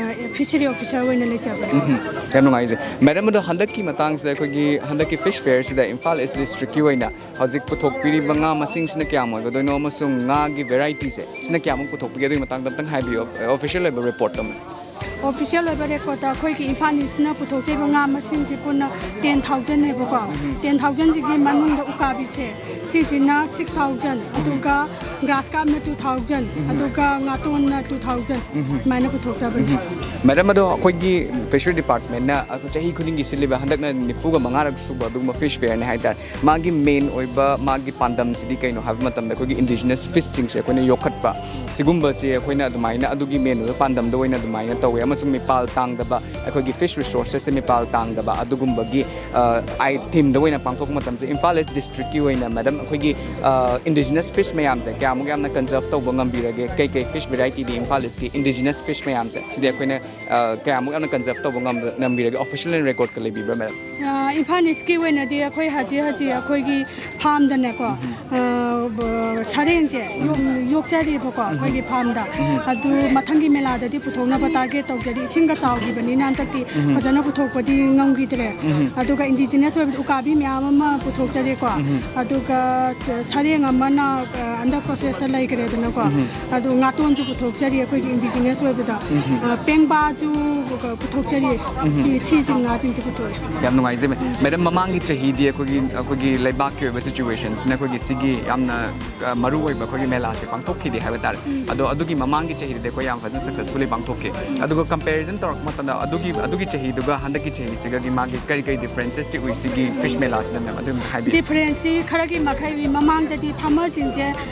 ꯑ, ꯐꯤꯁꯔꯤ ꯑꯣꯐꯤꯁꯥꯔ ꯑꯣꯏꯅ ꯂꯩꯖꯕꯅꯤ꯫ ꯎꯝ, ꯌꯥꯝ ꯅꯨꯡꯉꯥꯏꯖꯩ꯫ ꯃꯦꯗꯝ, ꯑꯗꯣ ꯍꯟꯗꯛꯀꯤ ꯃꯇꯥꯡꯁꯤꯗ ꯑꯩꯈꯣꯏꯒꯤ ꯍꯟꯗꯛꯀꯤ ꯐꯤꯁ ꯐꯤꯌꯔꯁꯤꯗ ꯏꯝꯐꯥꯜ ꯏꯁ ꯗꯤꯁꯇ꯭ꯔꯤꯛꯀꯤ ꯑꯣꯏꯅ ꯍꯧꯖꯤꯛ ꯄꯨꯊꯣꯛꯄꯤꯔꯤꯕ ꯉꯥ ꯃꯁꯤꯡꯁꯤꯅ ꯀꯌꯥꯝ ꯑꯣꯏꯒꯗꯣꯏꯅꯣ ꯑꯃꯁꯨꯡ ꯉꯥꯒꯤ ꯚꯦꯔꯥꯏꯇꯤꯁꯦ ꯁꯤꯅ ꯀꯌꯥꯃꯨꯛ ꯄꯨꯊꯣꯛꯄꯤꯒꯦ? ꯑꯗꯨꯒꯤ ꯃꯇꯥꯡꯗ ꯑꯝꯇꯪ ꯍꯥꯏꯕꯤꯌꯨ, ꯑꯣꯐꯤꯁꯤꯌꯦꯜ ꯑꯣꯏꯕ ꯔꯤꯄꯣꯔꯠ ꯑꯃ꯫ ꯑꯣꯐꯤꯁꯤꯌꯦꯜ ꯑꯣꯏꯕ ꯔꯦꯀꯣꯔꯠꯇ ꯑꯩꯈꯣꯏꯒꯤ ꯏꯝꯐꯥꯜ ꯏꯁꯅ ꯄꯨꯊꯣꯛꯆꯔꯤꯕ ꯉꯥ ꯃꯁꯤꯡꯁꯤ ꯄꯨꯟꯅ ꯇꯦꯟ ꯊꯥꯎꯖꯟꯅꯦꯕꯀꯣ꯫ ꯎꯝ꯫ ꯇꯦꯟ ꯊꯥꯎꯖꯟꯁꯤꯒꯤ ꯃꯅꯨꯡꯗ ꯎꯀꯥꯕꯤꯁꯦ, ꯁꯤꯁꯤꯅ ꯁꯤꯛꯁ ꯊꯥꯎꯖꯟ, ꯎꯝ꯫ ꯑꯗꯨꯒ ꯒ꯭ꯔꯥꯁ ꯀꯥꯞꯅ ꯇꯨ ꯊꯥꯎꯖꯟ, ꯎꯝ꯫ ꯑꯗꯨꯒ ꯉꯥꯇꯣꯟꯅ ꯇꯨ ꯊꯥꯎꯖꯟ, ꯎꯝ꯫ ꯑꯗꯨꯃꯥꯏꯅ ꯄꯨꯊꯣꯛꯆꯕꯅꯤ꯫ ꯎꯝ꯫ ꯃꯦꯗꯝ, ꯑꯗꯣ ꯑꯩꯈꯣꯏꯒꯤ ꯐꯤꯁꯔꯤ ꯗꯤꯄꯥꯔꯠꯃꯦꯟꯅ ꯆꯍꯤ ꯈꯨꯗꯤꯡꯒꯤ ꯁꯤꯜꯂꯤꯕ ꯍꯟꯗꯛꯅ ꯅꯤꯐꯨꯒ ꯃꯉꯥꯔꯛ ꯁꯨꯕ ꯑꯗꯨꯒꯨꯝꯕ ꯐꯤꯁ ꯐꯤꯌꯔꯅꯤ ꯍꯥꯏꯇꯥꯔꯦ꯫ ꯃꯥꯒꯤ ꯃꯦꯟ ꯑꯣꯏꯕ ꯃꯥꯒꯤ ꯄꯥꯟꯗꯝꯁꯤꯗꯤ ꯀꯩꯅꯣ ꯍꯥꯏꯕ ꯃꯇꯝꯗ ꯑꯩꯈꯣꯏꯒꯤ ꯏꯟꯗꯤꯖꯤꯅꯁ ꯐꯤꯁꯁꯤꯡꯁꯦ ꯑꯩꯈꯣꯏꯅ ꯌꯣꯛꯈꯠꯄ, ꯁꯤꯒꯨꯝꯕꯁꯦ ꯑꯩꯈꯣꯏꯅ ꯑꯗꯨꯃꯥꯏꯅ ꯑꯗꯨꯒꯤ ꯃꯦꯟ ꯑꯣꯏꯕ ꯄꯥꯟꯗꯝꯗ ꯑꯣꯏꯅ ꯑꯗꯨꯃꯥꯏꯅ ꯇꯧꯋꯦ꯫ ꯑꯃꯁꯨꯡ ꯃꯤꯄꯥꯜ ꯇꯥꯡꯗꯕ, ꯑꯩꯈꯣꯏꯒꯤ ꯐꯤꯁ ꯔꯤꯁꯣꯔꯁꯦꯁꯁꯦ ꯃꯤꯄꯥꯜ ꯇꯥꯡꯗꯕ ꯑꯗꯨꯒꯨꯝꯕꯒꯤ, ꯑ, ꯑꯥꯏ-, ꯊꯤꯝꯗ ꯑꯣꯏꯅ ꯄꯥꯡꯊꯣꯛꯄ ꯃꯇꯝꯁꯦ ꯏꯝꯐꯥꯜ ꯏꯁ ꯗꯤꯁꯇ꯭ꯔꯤꯛꯀꯤ ꯑꯣꯏꯅ, ꯃꯦꯗꯝ, ꯑꯩꯈꯣꯏꯒꯤ, ꯑ, ꯏꯟꯗꯤꯖꯤꯅꯁ ꯐꯤꯁ ꯃꯌꯥꯝꯁꯦ ꯀꯌꯥꯃꯨꯛ ꯌꯥꯝꯅ ꯀꯟꯖꯔꯚ ꯇꯧꯕ ꯉꯝꯕꯤꯔꯒꯦ? ꯀꯩ ꯀꯩ ꯐꯤꯁ ꯚꯦꯔꯥꯏꯇꯤꯗꯤ ꯏꯝꯐꯥꯜ ꯏꯁꯀꯤ ꯏꯟꯗꯤꯖꯤꯅꯁ ꯐꯤꯁ ꯃꯌꯥꯝꯁꯦ ꯁꯤꯗꯤ ꯑꯩꯈꯣꯏꯅ, ꯑ, ꯀꯌꯥꯃꯨꯛ ꯌꯥꯝꯅ ꯀꯟꯖꯔꯚ ꯇꯧꯕ ꯉꯝꯕ-, ꯉꯝꯕꯤꯔꯒꯦ? ꯑꯣꯐꯤꯁꯤꯌꯦꯜ ꯑꯣꯏꯅ ꯔꯦꯀꯣꯔꯗꯀ ꯂꯩꯕꯤꯕ꯭ꯔꯥ, ꯃꯦꯗꯝ? ꯑ, ꯏꯝꯐꯥꯜ ꯏꯁꯀꯤ ꯑꯣꯏꯅꯗꯤ ꯑꯩꯈꯣꯏ ꯍꯧꯖꯤꯛ ꯍꯧꯖꯤꯛ ꯑꯩꯈꯣꯏꯒꯤ ꯐꯥꯝꯗꯅꯦꯀꯣ, ꯎꯝ꯫ ꯑ, ꯕ-, ꯁꯔꯦꯡꯁꯦ ꯌꯣꯛ-, ꯎꯝ꯫ ꯌꯣꯛꯆꯔꯤꯕꯀꯣ, ꯎꯝ꯫ ꯑꯩꯈꯣꯏꯒꯤ ꯐꯥꯝꯗ꯫ ꯎꯝ꯫ ꯑꯗꯨ ꯃꯊꯪꯒꯤ ꯃꯦꯂꯥꯗꯗꯤ ꯄꯨꯊꯣꯛꯅꯕ ꯇꯥꯔꯒꯦꯠ ꯇꯧ- ꯍꯥꯏꯗꯤ ꯏꯁꯤꯡꯒ ꯆꯥꯎꯈꯤꯕꯅꯤꯅ ꯍꯟꯗꯛꯇꯤ ꯎꯝ꯫ ꯐꯖꯅ ꯄꯨꯊꯣꯛꯄꯗꯤ ꯉꯝꯈꯤꯗ꯭ꯔꯦ꯫ ꯎꯝ꯫ ꯑꯗꯨꯒ indigenous ꯑꯣꯏꯕꯗꯤ ꯎꯀꯥꯕꯤ ꯃꯌꯥꯝ ꯑꯃ ꯄꯨꯊꯣꯛꯆꯔꯦꯀꯣ꯫ ꯎꯝ꯫ ꯑꯗꯨꯒ ꯁ-, ꯁꯔꯦꯡ ꯑꯃꯅ, ꯑ, under processꯇ ꯂꯩꯈ꯭ꯔꯦꯗꯅꯀꯣ꯫ ꯎꯝ꯫ ꯑꯗꯨ ꯉꯥꯇꯣꯟꯁꯨ ꯄꯨꯊꯣꯛꯆꯔꯤ ꯑꯩꯈꯣꯏꯒꯤ indigenous ꯑꯣꯏꯕꯗ꯫ ꯎꯝ꯫ ꯑ, ꯄꯦꯡꯕꯥꯁꯨ ꯄꯨꯊꯣꯛꯆꯔꯤ꯫ ꯎꯝ꯫ ꯁꯤ, ꯁꯤꯁꯤꯡ ꯉꯥꯁꯤꯡꯁꯦ ꯄꯨꯊꯣꯛꯑꯦ꯫ ꯌꯥꯝ ꯅꯨꯡꯉꯥꯏꯖꯩ, ꯃꯦ-, ꯃꯦꯗꯥꯝ꯫ ꯃꯃꯥꯡꯒꯤ ꯆꯍꯤꯗꯤ ꯑꯩꯈꯣꯏꯒꯤ, ꯑꯩꯈꯣꯏꯒꯤ ꯂꯩꯕꯥꯛꯀꯤ ꯑꯣꯏꯕ situationꯁꯤꯅ ꯑꯩꯈꯣꯏꯒꯤ ꯁꯤꯒꯤ ꯌꯥꯝꯅ, ꯑ, ꯃꯔꯨ ꯑꯣꯏꯕ ꯑꯩꯈꯣꯏꯒꯤ ꯃꯦꯂꯥꯁꯦ ꯄꯥꯡꯊꯣꯛꯈꯤꯗꯦ ꯍꯥꯏꯕ ꯇꯥꯔꯦ꯫ ꯎꯝ꯫ ꯑꯗꯣ ꯑꯗꯨꯒꯤ ꯃꯃꯥꯡꯒꯤ ꯆꯍꯤꯗꯗꯤ ꯑꯩꯈꯣꯏ ꯌꯥꯝ ꯐꯖꯅ successfully ꯄꯥꯡꯊꯣꯛꯈꯤ꯫ ꯎꯝ꯫ ꯑꯗꯨꯒ comparison ꯇꯧꯔꯛꯄ ꯃꯇꯝꯗ ꯑꯗꯨꯒꯤ, ꯑꯗꯨꯒꯤ ꯆꯍꯤꯗꯨꯒ ꯍꯟꯗꯛꯀꯤ ꯆꯍꯤꯁꯤꯒꯒꯤ ꯃꯥꯒꯤ ꯀꯔꯤ ꯀꯔꯤ differences ꯇꯤ ꯎꯏ ꯁꯤꯒꯤ fish ꯃꯦꯂꯥꯁꯤꯗ, ꯃꯦꯝ? ꯑꯗꯨ ꯑꯝꯇ ꯍꯥꯏꯕꯤꯌꯨ꯫ Differenceꯇꯤ ꯈꯔꯒꯤ ꯃꯈꯩ ꯎꯏ꯫ ꯃꯃꯥꯡꯗꯗꯤ farmerꯁꯤꯡꯁꯦ,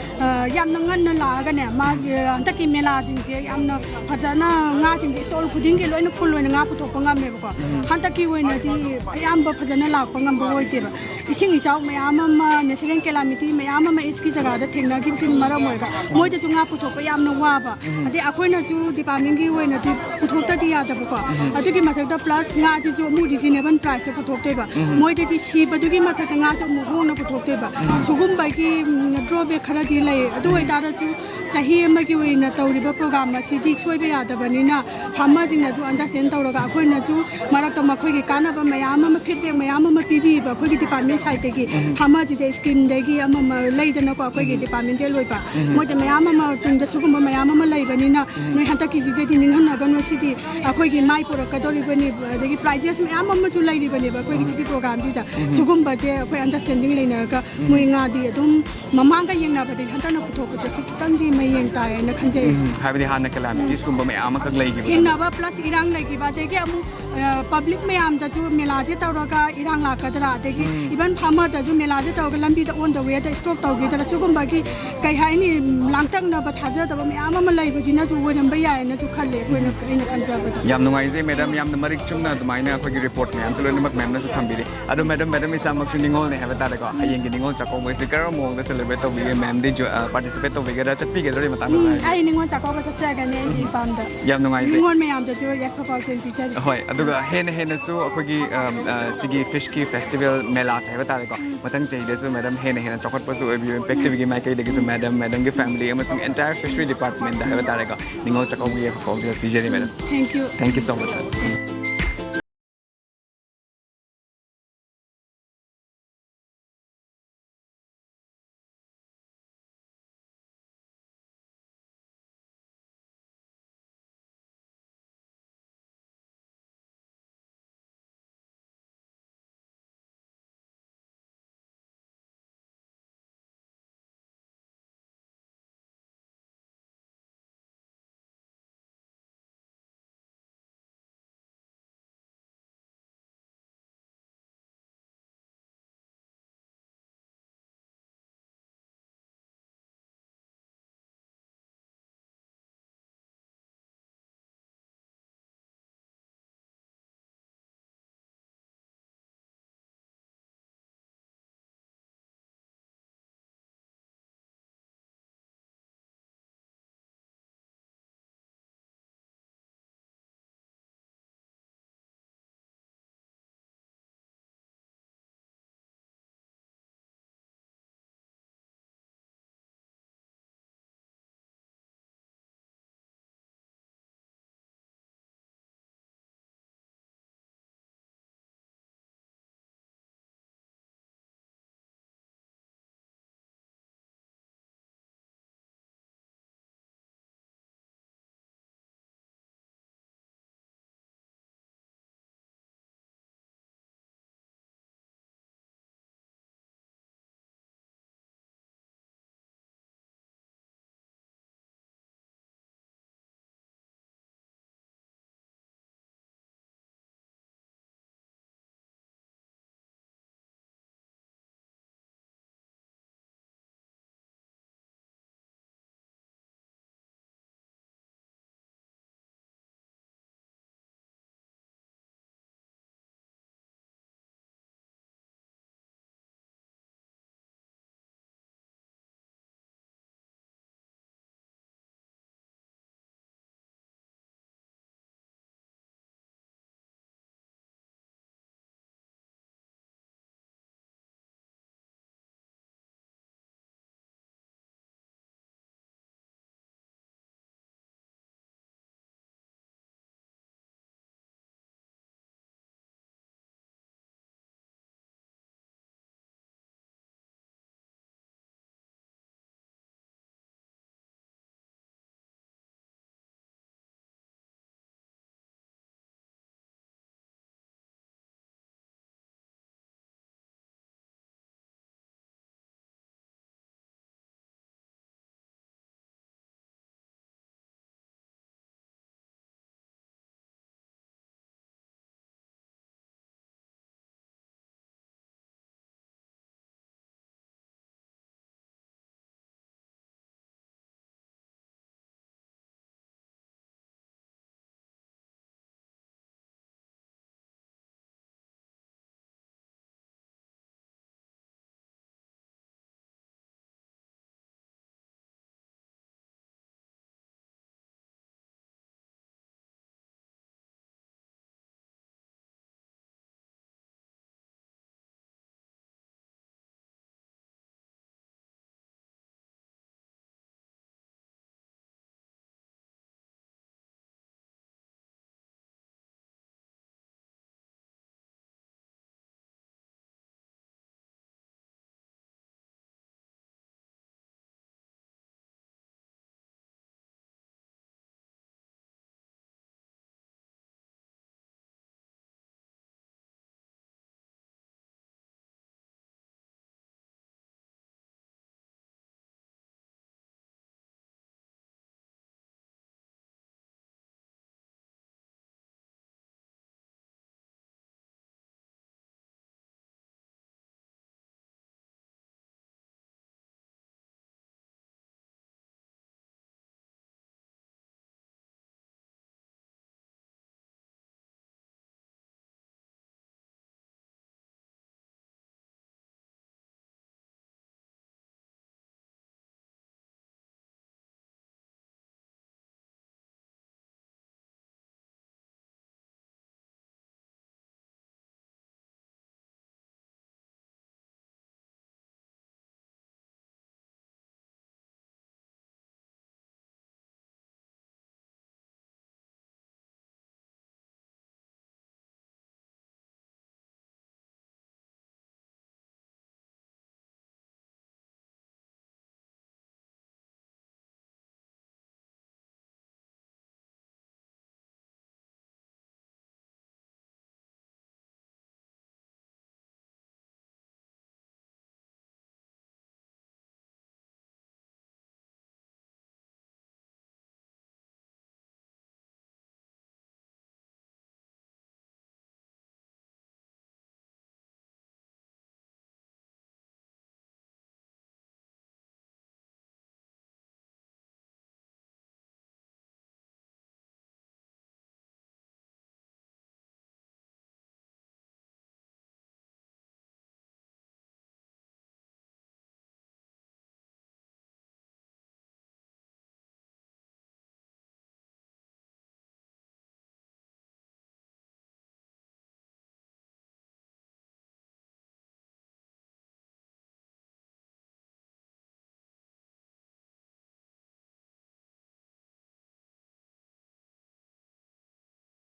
ꯑ, ꯌꯥꯝꯅ ꯉꯟꯅ ꯂꯥꯛꯑꯒꯅꯦ, ꯃꯥꯒꯤ, ꯑ, ꯍꯟꯗꯛꯀꯤ ꯃꯦꯂꯥꯁꯤꯡꯁꯦ ꯌꯥꯝꯅ ꯐꯖꯅ ꯉꯥꯁꯤꯡꯁꯦ stall ꯈꯨꯗꯤꯡꯒꯤ ꯂꯣꯏꯅ full ꯑꯣꯏꯅ ꯉꯥ ꯄꯨꯊꯣꯛꯄ ꯉꯝꯃꯦꯕꯀꯣ꯫ ꯎꯝ꯫ ꯍꯟꯗꯛꯀꯤ ꯑꯣꯏꯅꯗꯤ ꯑꯌꯥꯝꯕ ꯐꯖꯅ ꯂꯥꯛꯄ ꯉꯝꯕ ꯑꯣꯏꯗꯦꯕ꯫ ꯏꯁꯤꯡ ꯏꯆꯥꯎ ꯃꯌꯥꯝ ꯑꯃ, natural calamity ꯃꯌꯥꯝ ꯑꯃ ꯏꯁꯀꯤ ꯖꯒꯥꯗ ꯊꯦꯡꯅꯈꯤꯕꯁꯤꯅ ꯃꯔꯝ ꯑꯣꯏꯔꯒ ꯃꯣꯏꯗꯁꯨ ꯉꯥ ꯄꯨꯊꯣꯛꯄ ꯌꯥꯝꯅ ꯋꯥꯕ꯫ ꯎꯝ꯫ ꯑꯗꯩ ꯑꯩꯈꯣꯏꯅꯁꯨ departmentꯀꯤ ꯑꯣꯏꯅꯁꯨ ꯄꯨꯊꯣꯛꯇꯗꯤ ꯌꯥꯗꯕꯀꯣ꯫ ꯎꯝ꯫ ꯑꯗꯨꯒꯤ ꯃꯊꯛꯇ plus ꯉꯥꯁꯤꯁꯨ ꯑꯃꯨꯛ reasonable priceꯇ ꯄꯨꯊꯣꯛꯇꯣꯏꯕ꯫ ꯎꯝ꯫ ꯃꯣꯏꯗꯗꯤ ꯁꯤꯕꯗꯨꯒꯤ ꯃꯊꯛꯇ ꯉꯥꯁꯨ ꯑꯃꯨꯛ ꯍꯣꯡꯅ ꯄꯨꯊꯣꯛꯇꯣꯏꯕ꯫ ꯎꯝ꯫ ꯁꯤꯒꯨꯝꯕꯒꯤ, ꯎꯝ, drawback ꯈꯔꯗꯤ ꯂꯩ꯫ ꯑꯗꯨ ꯑꯣꯏꯇꯥꯔꯁꯨ ꯆꯍꯤ ꯑꯃꯒꯤ ꯑꯣꯏꯅ ꯇꯧꯔꯤꯕ program ꯑꯁꯤꯗꯤ ꯁꯣꯏꯕ ꯌꯥꯗꯕꯅꯤꯅ farmerꯁꯤꯡꯅꯁꯨ understand ꯇꯧꯔꯒ ꯑꯩꯈꯣꯏꯅꯁꯨ ꯃꯔꯛꯇ ꯃꯈꯣꯏꯒꯤ ꯀꯥꯟꯅꯕ ꯃꯌꯥꯝ ꯑꯃ, feedback ꯃꯌꯥꯝ ꯑꯃ ꯄꯤꯕꯤꯕ ꯑꯩꯈꯣꯏꯒꯤ department sideꯇꯒꯤ꯫ ꯎꯝ꯫ Farmerꯁꯤꯗ schemeꯗꯒꯤ ꯑꯃ ꯑꯃ ꯂꯩꯗꯅꯀꯣ, ꯑꯩꯈꯣꯏꯒꯤ ꯎꯝ꯫ Departmental ꯑꯣꯏꯕ꯫ ꯎꯝ꯫ ꯃꯣꯏꯗ ꯃꯌꯥꯝ ꯑꯃ ꯇꯨꯡꯗ ꯁꯤꯒꯨꯝꯕ ꯃꯌꯥꯝ ꯑꯃ ꯂꯩꯕꯅꯤꯅ ꯎꯝ꯫ ꯅꯣꯏ ꯍꯟꯗꯛꯀꯤꯁꯤꯗꯗꯤ ꯅꯤꯡꯍꯟꯅꯒꯅꯨ, ꯁꯤꯗꯤ ꯑꯩꯈꯣꯏꯒꯤ ꯃꯥꯏ ꯄꯨꯔꯛꯀꯗꯧꯔꯤꯕꯅꯤ, ꯑꯗꯒꯤ prizes ꯃꯌꯥꯝ ꯑꯃꯁꯨ ꯂꯩꯔꯤꯕꯅꯦꯕ ꯑꯩꯈꯣꯏꯒꯤ ꯎꯝ꯫ ꯁꯤꯒꯤ programꯁꯤꯗ꯫ ꯎꯝ꯫ ꯁꯤꯒꯨꯝꯕꯁꯦ ꯑꯩꯈꯣꯏ understanding ꯂꯩꯅꯔꯒ ꯎꯝ꯫ ꯃꯣꯏ ꯉꯥꯗꯤ ꯑꯗꯨꯝ ꯃꯃꯥꯡꯒ ꯌꯦꯡꯅꯕꯗꯤ ꯍꯟꯗꯛꯅ ꯄꯨꯊꯣꯛꯄꯁꯦ ꯈꯤꯇꯪꯗꯤ ꯃꯌꯦꯡ ꯇꯥꯏꯌꯦꯅ ꯈꯟꯖꯩ꯫ ꯎꯝ, ꯍꯥꯏꯕꯗꯤ ꯍꯥꯟꯅ calamitiesꯀꯨꯝꯕ ꯃꯌꯥꯝ ꯑꯃꯈꯛ ꯂꯩꯈꯤꯕꯗꯣ꯫ ꯊꯦꯡꯅꯕ plus ꯏꯔꯥꯡ ꯂꯩꯈꯤꯕ, ꯑꯗꯒꯤ ꯑꯃꯨꯛ, ꯑ, public ꯃꯌꯥꯝꯗꯁꯨ ꯃꯦꯂꯥꯁꯦ ꯇꯧꯔꯒ ꯏꯔꯥꯡ ꯂꯥꯛꯀꯗ꯭ꯔꯥ, ꯑꯗꯒꯤ ꯎꯝ꯫ Even farmerꯗꯁꯨ ꯃꯦꯂꯥꯁꯦ ꯇꯧꯔꯒ ꯂꯝꯕꯤꯗ on the wayꯗ stop ꯇꯧꯈꯤꯗ꯭ꯔꯥ, ꯁꯤꯒꯨꯝꯕꯒꯤ, ꯀꯩ ꯍꯥꯏꯅꯤ, ꯂꯥꯡꯇꯛꯅꯕ ꯊꯥꯖꯗꯕ ꯃꯌꯥꯝ ꯑꯃ ꯂꯩꯕꯁꯤꯅꯁꯨ ꯑꯣꯏꯔꯝꯕ ꯌꯥꯏꯌꯦꯅꯁꯨ ꯈꯜꯂꯦ ꯑꯩꯈꯣꯏꯅ, ꯎꯝ꯫ ꯑꯩꯅ ꯈꯟꯖꯕꯗ꯫ ꯌꯥꯝ ꯅꯨꯡꯉꯥꯏꯖꯩ, ꯃꯦꯗꯥꯝ, ꯌꯥꯝꯅ ꯃꯔꯤꯛ ꯆꯨꯝꯅ ꯑꯗꯨꯃꯥꯏꯅ ꯑꯩꯈꯣꯏꯒꯤ report ꯃꯌꯥꯝꯁꯦ ꯂꯣꯏꯅꯃꯛ ꯃꯦꯝꯅꯁꯨ ꯊꯝꯕꯤꯔꯦ꯫ ꯑꯗꯣ ꯃꯦꯗꯥꯝ, ꯃꯦꯗꯥꯝ ꯏꯁꯥꯃꯛꯁꯨ ꯅꯤꯉꯣꯜꯅꯦ ꯍꯥꯏꯕ ꯇꯥꯔꯦꯀꯣ꯫ ꯎꯝ꯫ ꯍꯌꯦꯡꯒꯤ ꯅꯤꯉꯣꯜ ꯆꯥꯛꯀꯧꯕꯁꯦ ꯀꯔꯝꯕ ꯃꯑꯣꯡꯗ celebrate ꯇꯧꯕꯤꯒꯦ? ꯃꯦꯝꯗꯤ ꯖꯣ-, ꯑ, participate ꯇꯧꯕꯤꯒꯗ꯭ꯔꯥ, ꯆꯠꯄꯤꯒꯗ꯭ꯔꯥ? ꯃꯇꯥꯡꯗꯁꯨ ꯎꯝ, ꯍꯥꯏꯕꯤꯌꯨ꯫ ꯑꯩ ꯅꯤꯉꯣꯜ ꯆꯥꯛꯀꯧꯕ ꯆꯠꯆꯒꯅꯤ ꯑꯩꯒꯤ ꯏꯄꯥꯝꯗ꯫ ꯌꯥꯝ ꯅꯨꯡꯉꯥꯏꯖꯩ꯫ ꯅꯤꯉꯣꯜ ꯃꯌꯥꯝꯗꯁꯨ ꯌꯥꯏꯐ ꯄꯥꯎꯖꯦꯜ ꯄꯤꯖꯔꯤ꯫ ꯍꯣꯏ, ꯑꯗꯨꯒ ꯍꯦꯟꯅ ꯍꯦꯟꯅꯁꯨ ꯑꯩꯈꯣꯏꯒꯤ, ꯑ, ꯑ, ꯁꯤꯒꯤ fishꯀꯤ festival ꯃꯦꯂꯥꯁꯦ ꯍꯥꯏꯕ ꯇꯥꯔꯦꯀꯣ꯫ ꯃꯊꯪ ꯆꯍꯤꯗꯁꯨ ꯃꯦꯗꯥꯝ ꯍꯦꯟꯅ ꯍꯦꯟꯅ ꯆꯥꯎꯈꯠꯄꯁꯨ ꯑꯣꯏꯕꯤꯌꯨ, ꯏꯝꯄꯦꯛ ꯇꯤꯚꯤꯒꯤ ꯃꯥꯏꯀꯩꯗꯒꯤꯁꯨ ꯃꯦꯗꯥꯝ, ꯃꯦꯗꯥꯝꯒꯤ ꯐꯦꯃꯤꯂꯤ ꯑꯃꯁꯨꯡ ꯑꯦꯟꯇꯥꯌꯔ ꯐꯤꯁꯔꯤ ꯗꯤꯄꯥꯔꯠꯃꯦꯟꯗ ꯍꯥꯏꯕ ꯇꯥꯔꯦꯀꯣ, ꯅꯤꯡꯉꯣꯜ ꯆꯥꯛꯀꯧꯕꯒꯤ ꯌꯥꯏꯐ ꯄꯥꯎꯖꯦꯜ ꯄꯤꯖꯔꯤ madam. Thank you. Thank you so much.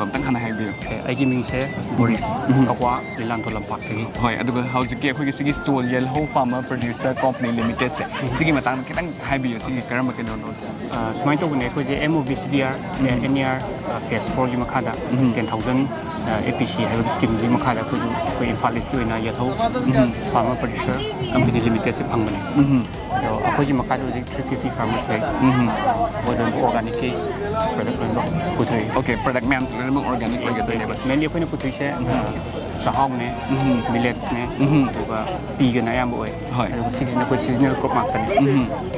ꯑꯝꯇꯪ ꯍꯥꯟꯅ ꯍꯥꯏꯕꯤꯌꯨ꯫ ꯑꯩꯒꯤ ꯃꯤꯡꯁꯦ ꯕꯣꯔꯤꯁ ꯀꯛꯋꯥ, ꯂꯤꯂꯥꯟꯊꯣ ꯂꯝꯄꯥꯛꯇꯒꯤ꯫ ꯍꯣꯏ, ꯑꯗꯨꯒ ꯍꯧꯖꯤꯛꯀꯤ ꯑꯩꯈꯣꯏꯒꯤ ꯁꯤꯒꯤ ꯁ꯭ꯇꯣꯜ ꯌꯦꯜꯍꯧ ꯐꯥꯔꯃꯔ ꯄ꯭ꯔꯗ꯭ꯌꯨꯁꯔ ꯀꯣꯝꯄꯅꯤ ꯂꯤꯃꯤꯇꯦꯠꯁꯦ, ꯁꯤꯒꯤ ꯃꯇꯥꯡꯗ ꯈꯤꯇꯪ ꯍꯥꯏꯕꯤꯌꯨ, ꯁꯤꯒꯤ ꯀꯔꯝꯕ ꯀꯩꯅꯣꯅꯣ? ꯑ, ꯁꯨꯃꯥꯏꯅ ꯇꯧꯕꯅꯦ, ꯑꯩꯈꯣꯏꯁꯦ M O B C D R, N E R, face ꯐꯣꯔꯒꯤ ꯃꯈꯥꯗ ꯇꯦꯟ ꯊꯥꯎꯖꯟ ꯑꯦ ꯄꯤ ꯁꯤ ꯍꯥꯏꯕ ꯁ꯭ꯀꯤꯝꯁꯤꯒꯤ ꯃꯈꯥꯗ ꯑꯩꯈꯣꯏꯁꯨ ꯑꯩꯈꯣꯏ ꯏꯝꯐꯥꯜ ꯏꯁꯀꯤ ꯑꯣꯏꯅ ꯌꯦꯜꯍꯧ ꯐꯥꯔꯃꯔ ꯄ꯭ꯔꯗ꯭ꯌꯨꯁꯔ ꯀꯝꯄꯅꯤ ꯂꯤꯃꯤꯇꯦꯠꯁꯦ ꯐꯪꯕꯅꯦ꯫ ꯑꯗꯣ ꯑꯩꯈꯣꯏꯒꯤ ꯃꯈꯥꯗ ꯍꯧꯖꯤꯛ ꯊ꯭ꯔꯤ ꯐꯤꯐꯇꯤ ꯐꯥꯔꯃꯔꯁ ꯂꯩ꯫ ꯃꯣꯏ ꯂꯣꯏꯅꯃꯛ ꯑꯣꯔꯒꯥꯅꯤꯛꯀꯤ ꯄ꯭ꯔꯗꯛ ꯂꯣꯏꯅꯃꯛ ꯄꯨꯊꯣꯛꯏ꯫ ꯑꯣꯀꯦ, ꯄ꯭ꯔꯗꯛ ꯃꯌꯥꯝꯁꯦ ꯂꯣꯏꯅꯃꯛ ꯑꯣꯔꯒꯥꯅꯤꯛ ꯑꯣꯏꯒꯗꯣꯏꯅꯦꯕ꯫ ꯃꯦꯟꯂꯤ ꯑꯩꯈꯣꯏꯅ ꯄꯨꯊꯣꯛꯏꯁꯦ ꯆꯥꯛꯍꯥꯎꯅꯦ, ꯃꯤꯂꯦꯠꯁꯅꯦ, ꯑꯗꯨꯒ ꯄꯤꯒꯅ ꯑꯌꯥꯝꯕ ꯑꯣꯏ꯫ ꯍꯣꯏ꯫ ꯑꯗꯨꯒ ꯁꯤꯒꯤꯁꯤꯅ ꯑꯩꯈꯣꯏ ꯁꯤꯖꯅꯦꯜ ꯀ꯭ꯔꯣꯞ ꯉꯥꯛꯇꯅꯦ꯫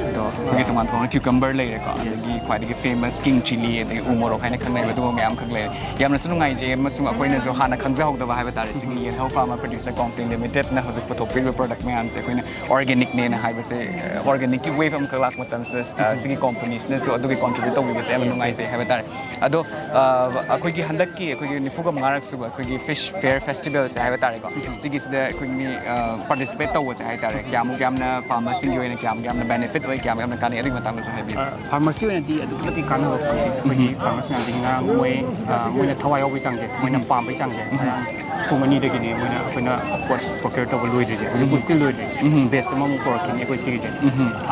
ꯑꯗꯣ ꯑꯩꯈꯣꯏꯒꯤ ꯇꯣꯉꯥꯟ ꯇꯣꯉꯥꯟꯕ ꯀ꯭ꯌꯨꯀꯝꯕꯔ ꯂꯩꯔꯦꯀꯣ, ꯑꯗꯒꯤ ꯈ꯭ꯋꯥꯏꯗꯒꯤ ꯐꯦꯃꯁ ꯀꯤꯡ ꯆꯤꯂꯤ, ꯑꯗꯒꯤ ꯎ ꯃꯣꯔꯣꯛ ꯍꯥꯏꯅ ꯈꯪꯅꯩꯕ, ꯑꯗꯨꯒꯨꯝꯕ ꯃꯌꯥꯝ ꯈꯛ ꯂꯩꯔꯦ꯫ ꯌꯥꯝꯅꯁꯨ ꯅꯨꯡꯉꯥꯏꯖꯩ, ꯑꯃꯁꯨꯡ ꯑꯩꯈꯣꯏꯅꯁꯨ ꯍꯥꯟꯅ ꯈꯪꯖꯍꯧꯗꯕ ꯍꯥꯏꯕ ꯇꯥꯔꯦ, ꯁꯤꯒꯤ ꯌꯦꯜꯍꯧ ꯐꯥꯔꯃꯔ ꯄ꯭ꯔꯗ꯭ꯌꯨꯁꯔ ꯀꯣꯝꯄꯅꯤ ꯂꯤꯃꯤꯇꯦꯠꯅ ꯍꯧꯖꯤꯛ ꯄꯨꯊꯣꯛꯄꯤꯔꯤꯕ ꯄ꯭ꯔꯗꯛ ꯃꯌꯥꯝꯁꯦ ꯑꯩꯈꯣꯏꯅ ꯑꯣꯔꯒꯥꯅꯤꯛꯅꯦꯅ ꯍꯥꯏꯕꯁꯦ, ꯑꯣꯔꯒꯥꯅꯤꯛꯀꯤ ꯋꯦꯚ ꯑꯃꯈꯛ ꯂꯥꯛꯄ ꯃꯇꯝꯁꯤꯗ, ꯑ, ꯁꯤꯒꯤ ꯀꯣꯝꯄꯅꯤꯁꯤꯅꯁꯨ ꯑꯗꯨꯒꯤ ꯀꯣꯟꯇ꯭ꯔꯤꯕ꯭ꯌꯨꯠ ꯇꯧꯕꯤꯕꯁꯦ ꯌꯥꯝꯅ ꯅꯨꯡꯉꯥꯏꯖꯩ ꯍꯥꯏꯕ ꯇꯥꯔꯦ꯫ ꯑꯗꯣ, ꯑ, ꯑꯩꯈꯣꯏꯒꯤ ꯍꯟꯗꯛꯀꯤ ꯑꯩꯈꯣꯏꯒꯤ ꯅꯤꯐꯨꯒ ꯃꯉꯥꯔꯛ ꯁꯨꯕ ꯑꯩꯈꯣꯏꯒꯤ ꯐꯤꯁ ꯐꯦꯌꯔ ꯐꯦꯁꯇꯤꯚꯦꯜꯁꯦ ꯍꯥꯏꯕ ꯇꯥꯔꯦꯀꯣ, ꯁꯤꯒꯤꯁꯤꯗ ꯑꯩꯈꯣꯏ ꯃꯤ, ꯑ, ꯄꯥꯔꯇꯤꯁꯤꯄꯦꯠ ꯇꯧꯕꯁꯦ ꯍꯥꯏ ꯇꯥꯔꯦ, ꯀꯌꯥꯃꯨꯛ ꯌꯥꯝꯅ ꯐꯥꯔꯃꯔꯁꯤꯡꯒꯤ ꯑꯣꯏꯅ ꯀꯌꯥꯃꯨꯛ ꯌꯥꯝꯅ ꯕꯦꯅꯤꯐꯤꯠ ꯑꯣꯏ, ꯀꯌꯥꯃꯨꯛ ꯌꯥꯝꯅ ꯀꯥꯟꯅꯩ, ꯑꯗꯨꯒꯤ ꯃꯇꯥꯡꯗꯁꯨ ꯍꯥꯏꯕꯤꯌꯨ꯫ ꯐꯥꯔꯃꯔꯁꯀꯤ ꯑꯣꯏꯅꯗꯤ ꯑꯗꯨꯛꯀꯤ ꯃꯇꯤꯛ ꯀꯥꯟꯅꯕ ꯐꯪꯉꯦ꯫ ꯑꯩꯈꯣꯏꯒꯤ ꯐꯥꯔꯃꯔꯁ ꯃꯌꯥꯝꯗꯒꯤ ꯉꯔꯥꯡ ꯃꯣꯏ, ꯑ, ꯃꯣꯏꯅ ꯊꯋꯥꯏ ꯌꯥꯎꯕꯒꯤ ꯆꯥꯡꯁꯦ, ꯃꯣꯏꯅ ꯄꯥꯝꯕꯒꯤ ꯆꯥꯡꯁꯦ, ꯉꯔꯥꯡ ꯄꯨꯡ ꯑꯅꯤꯗꯒꯤꯅꯦ ꯃꯣꯏꯅ ꯑꯩꯈꯣꯏꯅ ꯄꯣꯠ ꯄ꯭ꯔꯣꯀ꯭ꯌꯣꯔ ꯇꯧꯕ ꯂꯣꯏꯗ꯭ꯔꯤꯁꯦ, ꯍꯧꯖꯤꯛ ꯄꯨꯁꯇꯤꯜ ꯂꯣꯏꯗ꯭ꯔꯤ꯫ ꯕꯦꯠꯁ ꯑꯃꯃꯨꯛ ꯄꯨꯔꯛꯈꯤꯅꯤ ꯑꯩꯈꯣꯏ ꯁꯤꯒꯤꯁꯦ꯫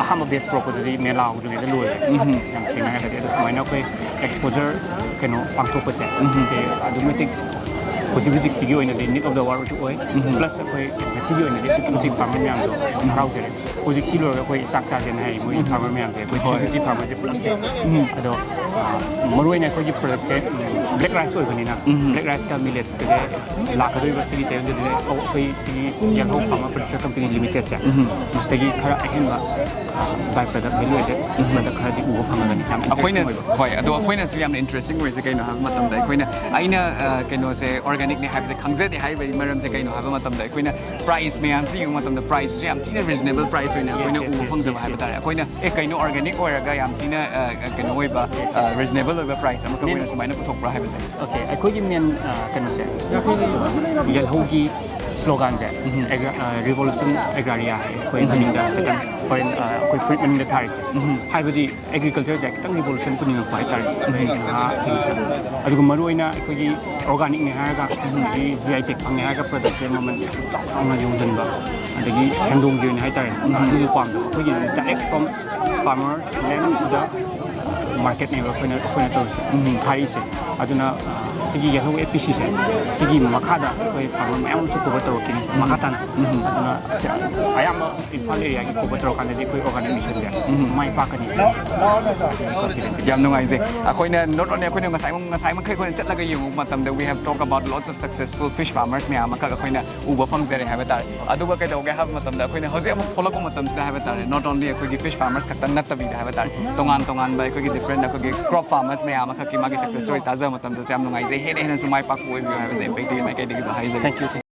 ꯑꯍꯥꯟꯕ ꯕꯦꯠꯁ ꯄꯨꯔꯛꯄꯗꯨꯗꯤ ꯃꯦꯂꯥ ꯍꯧꯗ꯭ꯔꯤꯉꯩꯗ ꯂꯣꯏꯔꯦ, ꯌꯥꯝ ꯁꯦꯡꯅ ꯍꯥꯏꯔꯒꯗꯤ꯫ ꯑꯗꯣ ꯁꯨꯃꯥꯏꯅ ꯑꯩꯈꯣꯏ ꯑꯦꯛꯁꯄꯣꯖꯔ ꯀꯩꯅꯣ ꯄꯥꯡꯊꯣꯛꯄꯁꯦ, ꯁꯦ ꯑꯗꯨꯛꯀꯤ ꯃꯇꯤꯛ ꯍꯧꯖꯤꯛ ꯍꯧꯖꯤꯛꯁꯤꯒꯤ ꯑꯣꯏꯅꯗꯤ ꯅꯤꯗ ꯑꯣꯐ ꯗ ꯑꯋꯥꯔꯁꯨ ꯑꯣꯏ꯫ ꯄ꯭ꯂꯁ ꯑꯩꯈꯣꯏ ꯉꯁꯤꯒꯤ ꯑꯣꯏꯅꯗꯤ ꯑꯗꯨꯛꯀꯤ ꯃꯇꯤꯛ ꯐꯥꯔꯃꯔ ꯃꯌꯥꯝꯗꯣ ꯍꯔꯥꯎꯖꯔꯦ꯫ ꯍꯧꯖꯤꯛ ꯁꯤ ꯂꯣꯏꯔꯒ ꯑꯩꯈꯣꯏ ꯆꯥꯛ ꯆꯥꯁꯦꯅ ꯍꯥꯏ ꯃꯣꯏ ꯐꯥꯔꯃꯔ ꯃꯌꯥꯝꯁꯦ, ꯑꯩꯈꯣꯏ ꯊ꯭ꯔꯤ ꯐꯤꯐꯇꯤ ꯐꯥꯔꯃꯔꯁꯦ ꯄꯨꯂꯞꯁꯦ꯫ ꯑꯗꯣ, ꯑ, ꯃꯔꯨꯑꯣꯏꯅ ꯑꯩꯈꯣꯏꯒꯤ ꯄ꯭ꯔꯗꯛꯁꯦ ꯕ꯭ꯂꯦꯛ ꯔꯥꯏꯁ ꯑꯣꯏꯕꯅꯤꯅ, ꯕ꯭ꯂꯦꯛ ꯔꯥꯏꯁꯀ ꯃꯤꯂꯦꯠꯁꯀꯁꯦ ꯂꯥꯛꯀꯗꯧꯔꯤꯕ ꯁꯤꯒꯤ ꯆꯍꯤꯗꯨꯗꯤ ꯑꯩꯈꯣꯏ ꯁꯤꯒꯤ ꯌꯦꯜꯍꯧ ꯐꯥꯔꯃꯔ ꯄ꯭ꯔꯗ꯭ꯌꯨꯁꯔ ꯀꯝꯄꯅꯤ ꯂꯤꯃꯤꯇꯦꯠꯁꯦ, ꯃꯁꯤꯗꯒꯤ ꯈꯔ ꯑꯍꯦꯟꯕ ꯕꯥꯏ ꯄ꯭ꯔꯗꯛ, ꯚꯦꯂꯨ ꯑꯦꯗꯦꯠ ꯄ꯭ꯔꯗꯛ ꯈꯔꯗꯤ ꯎꯕ ꯐꯪꯒꯅꯤ꯫ ꯌꯥꯝ ꯑꯩꯈꯣꯏꯅ, ꯏꯟꯇꯔꯦꯁꯇꯤꯡ ꯑꯣꯏꯕ꯫ ꯍꯣꯏ, ꯑꯗꯣ ꯑꯩꯈꯣꯏꯅꯁꯨ ꯌꯥꯝꯅ ꯏꯟꯇꯔꯦꯁꯇꯤꯡ ꯑꯣꯏꯔꯤꯁꯦ ꯀꯩꯅꯣ ꯍꯥꯏꯕ ꯃꯇꯝꯗ, ꯑꯩꯈꯣꯏꯅ, ꯑꯩꯅ, ꯑ, ꯀꯩꯅꯣꯁꯦ ꯑꯣꯔꯒꯥꯅꯤꯛꯅꯤ ꯍꯥꯏꯕꯁꯦ ꯈꯪꯖꯗꯦ ꯍꯥꯏꯕꯒꯤ ꯃꯔꯝꯁꯦ ꯀꯩꯅꯣ ꯍꯥꯏꯕ ꯃꯇꯝꯗ, ꯑꯩꯈꯣꯏꯅ ꯄ꯭ꯔꯥꯏꯁ ꯃꯌꯥꯝꯁꯦ ꯌꯦꯡꯕ ꯃꯇꯝꯗ ꯄ꯭ꯔꯥꯏꯁꯁꯨ ꯌꯥꯝ ꯊꯤꯅ ꯔꯤꯖꯅꯦꯕꯜ ꯄ꯭ꯔꯥꯏꯁ ꯑꯣꯏꯅ ꯑꯩꯈꯣꯏꯅ yes, ꯎꯕ yes, ꯐꯪꯖꯕ yes, ꯍꯥꯏꯕ yes. ꯇꯥꯔꯦ꯫ ꯑꯩꯈꯣꯏꯅ ꯑꯦ ꯀꯩꯅꯣ ꯑꯣꯔꯒꯥꯅꯤꯛ ꯑꯣꯏꯔꯒ ꯌꯥꯝ ꯊꯤꯅ, ꯑ, ꯀꯩꯅꯣ ꯑꯣꯏꯕ, ꯑ, ꯔꯤꯖꯅꯦꯕꯜ ꯑꯣꯏꯕ ꯄ꯭ꯔꯥꯏꯁ ꯑꯃꯈꯛ ꯑꯣꯏꯅ ꯁꯨꯃꯥꯏꯅ ꯄꯨꯊꯣꯛꯄ꯭ꯔꯥ ꯍꯥꯏꯕꯁꯦ꯫ ꯑꯣꯀꯦ, ꯑꯩꯈꯣꯏꯒꯤ ꯃꯦꯟ, ꯑ, ꯀꯩꯅꯣꯁꯦ, ꯌꯦꯜꯍꯧꯒꯤ ꯁ꯭ꯂꯣꯒꯥꯟꯁꯦ ꯔꯤꯚꯣꯂꯨꯁꯟ ꯑꯦꯒ꯭ꯔꯥꯔꯤꯌꯥ ꯍꯥꯏ ꯑꯩꯈꯣꯏ ꯃꯅꯤꯡꯗ ꯈꯤꯇꯪ ꯍꯣꯔꯦꯟ ꯑꯩꯈꯣꯏ ꯐꯨꯔꯤꯠ ꯃꯅꯤꯡꯗ ꯊꯥꯔꯤꯁꯦ꯫ ꯍꯥꯏꯕꯗꯤ ꯑꯦꯒ꯭ꯔꯤꯀꯜꯆꯔꯁꯦ ꯈꯤꯇꯪ ꯔꯤꯚꯣꯂꯨꯁꯟ ꯄꯨꯅꯤꯡꯉꯛꯄ ꯍꯥꯏꯇꯥꯔꯦ ꯑꯩꯈꯣꯏ ꯅꯍꯥꯁꯤꯡꯁꯤꯗ꯫ ꯑꯗꯨꯒ ꯃꯔꯨꯑꯣꯏꯅ ꯑꯩꯈꯣꯏꯒꯤ ꯑꯣꯔꯒꯥꯅꯤꯛꯅꯦ ꯍꯥꯏꯔꯒ ꯑꯗꯒꯤ ꯖꯤ ꯑꯥꯏ ꯇꯦꯛ ꯐꯪꯉꯦ ꯍꯥꯏꯔꯒ ꯄ꯭ꯔꯗꯛꯁꯦ ꯃꯃꯜ ꯌꯥꯝ ꯆꯥꯎ ꯆꯥꯎꯅ ꯌꯣꯟꯁꯤꯟꯕ, ꯑꯗꯒꯤ ꯁꯦꯟꯗꯣꯡꯒꯤ ꯑꯣꯏꯅ ꯍꯥꯏꯇꯥꯔꯦ ꯑꯗꯨꯁꯨ ꯄꯥꯝꯗꯕ꯫ ꯑꯩꯈꯣꯏꯒꯤ direct from farmers land to the marketꯅꯦꯕ ꯑꯩꯈꯣꯏꯅ ꯑꯩꯈꯣꯏꯅ ꯇꯧꯔꯤꯁꯦ ꯊꯥꯔꯛꯏꯁꯦ꯫ ꯑꯗꯨꯅ ꯁꯤꯒꯤ ꯌꯦꯜꯍꯧ ꯑꯦ ꯄꯤ ꯁꯤꯁꯦ ꯁꯤꯒꯤ ꯃꯈꯥꯗ ꯑꯩꯈꯣꯏ ꯐꯥꯔꯃꯔ ꯃꯌꯥꯝ ꯑꯃꯁꯨ ꯀꯣꯚꯔ ꯇꯧꯔꯛꯈꯤꯅꯤ ꯃꯈꯥ ꯇꯥꯅ꯫ ꯑꯗꯨꯅ ꯑꯌꯥꯝꯕ ꯏꯝꯐꯥꯜ ꯑꯦꯔꯤꯌꯥꯒꯤ ꯀꯣꯚꯔ ꯇꯧꯔꯀꯥꯟꯗꯗꯤ ꯑꯩꯈꯣꯏ ꯑꯣꯔꯒꯥꯅꯥꯏꯖꯦꯁꯟꯁꯦ ꯃꯥꯏ ꯄꯥꯛꯀꯅꯤ꯫ ꯌꯥꯝ ꯅꯨꯡꯉꯥꯏꯖꯩ꯫ ꯑꯩꯈꯣꯏꯅ not only ꯑꯩꯈꯣꯏꯅ ꯉꯁꯥꯏ ꯉꯁꯥꯏꯃꯛ ꯑꯩꯈꯣꯏꯅ ꯆꯠꯂꯒ ꯌꯦꯡꯉꯨꯕ ꯃꯇꯝꯗ we have talk about lots of successful fish farmers ꯃꯌꯥꯝ ꯑꯃꯈꯛ ꯑꯩꯈꯣꯏꯅ ꯎꯕ ꯐꯪꯖꯔꯦ ꯍꯥꯏꯕ ꯇꯥꯔꯦ꯫ ꯑꯗꯨꯒ ꯀꯩꯗꯧꯒꯦ ꯍꯥꯏꯕ ꯃꯇꯝꯗ ꯑꯩꯈꯣꯏꯅ ꯍꯧꯖꯤꯛ ꯑꯃꯨꯛ ꯊꯣꯛꯂꯛꯄ ꯃꯇꯝꯁꯤꯗ ꯍꯥꯏꯕ ꯇꯥꯔꯦ not only ꯑꯩꯈꯣꯏꯒꯤ fish farmers ꯈꯛꯇꯪ ꯅꯠꯇꯕꯤꯗ ꯍꯥꯏꯕ ꯇꯥꯔꯦ ꯇꯣꯉꯥꯟ ꯇꯣꯉꯥꯟꯕ ꯑꯩꯈꯣꯏꯒꯤ different ꯑꯩꯈꯣꯏꯒꯤ crop farmers ꯃꯌꯥꯝ ꯑꯃꯈꯛꯀꯤ ꯃꯥꯒꯤ success story ꯇꯥꯖꯕ ꯃꯇꯝꯗꯁꯨ ꯌꯥꯝ ꯅꯨꯡꯉꯥꯏꯖꯩ꯫ ꯍꯦꯟꯅ ꯍꯦꯟꯅꯁꯨ ꯃꯥꯏ ꯄꯥꯛꯄ ꯑꯣꯏꯕꯤꯌꯨ ꯍꯥꯏꯕꯁꯦ ꯑꯩꯈꯣꯏꯒꯤ ꯃꯥꯏꯀꯩꯗꯒꯤꯁꯨ ꯍꯥꯏꯖꯒꯦ꯫ Thank you, thank you.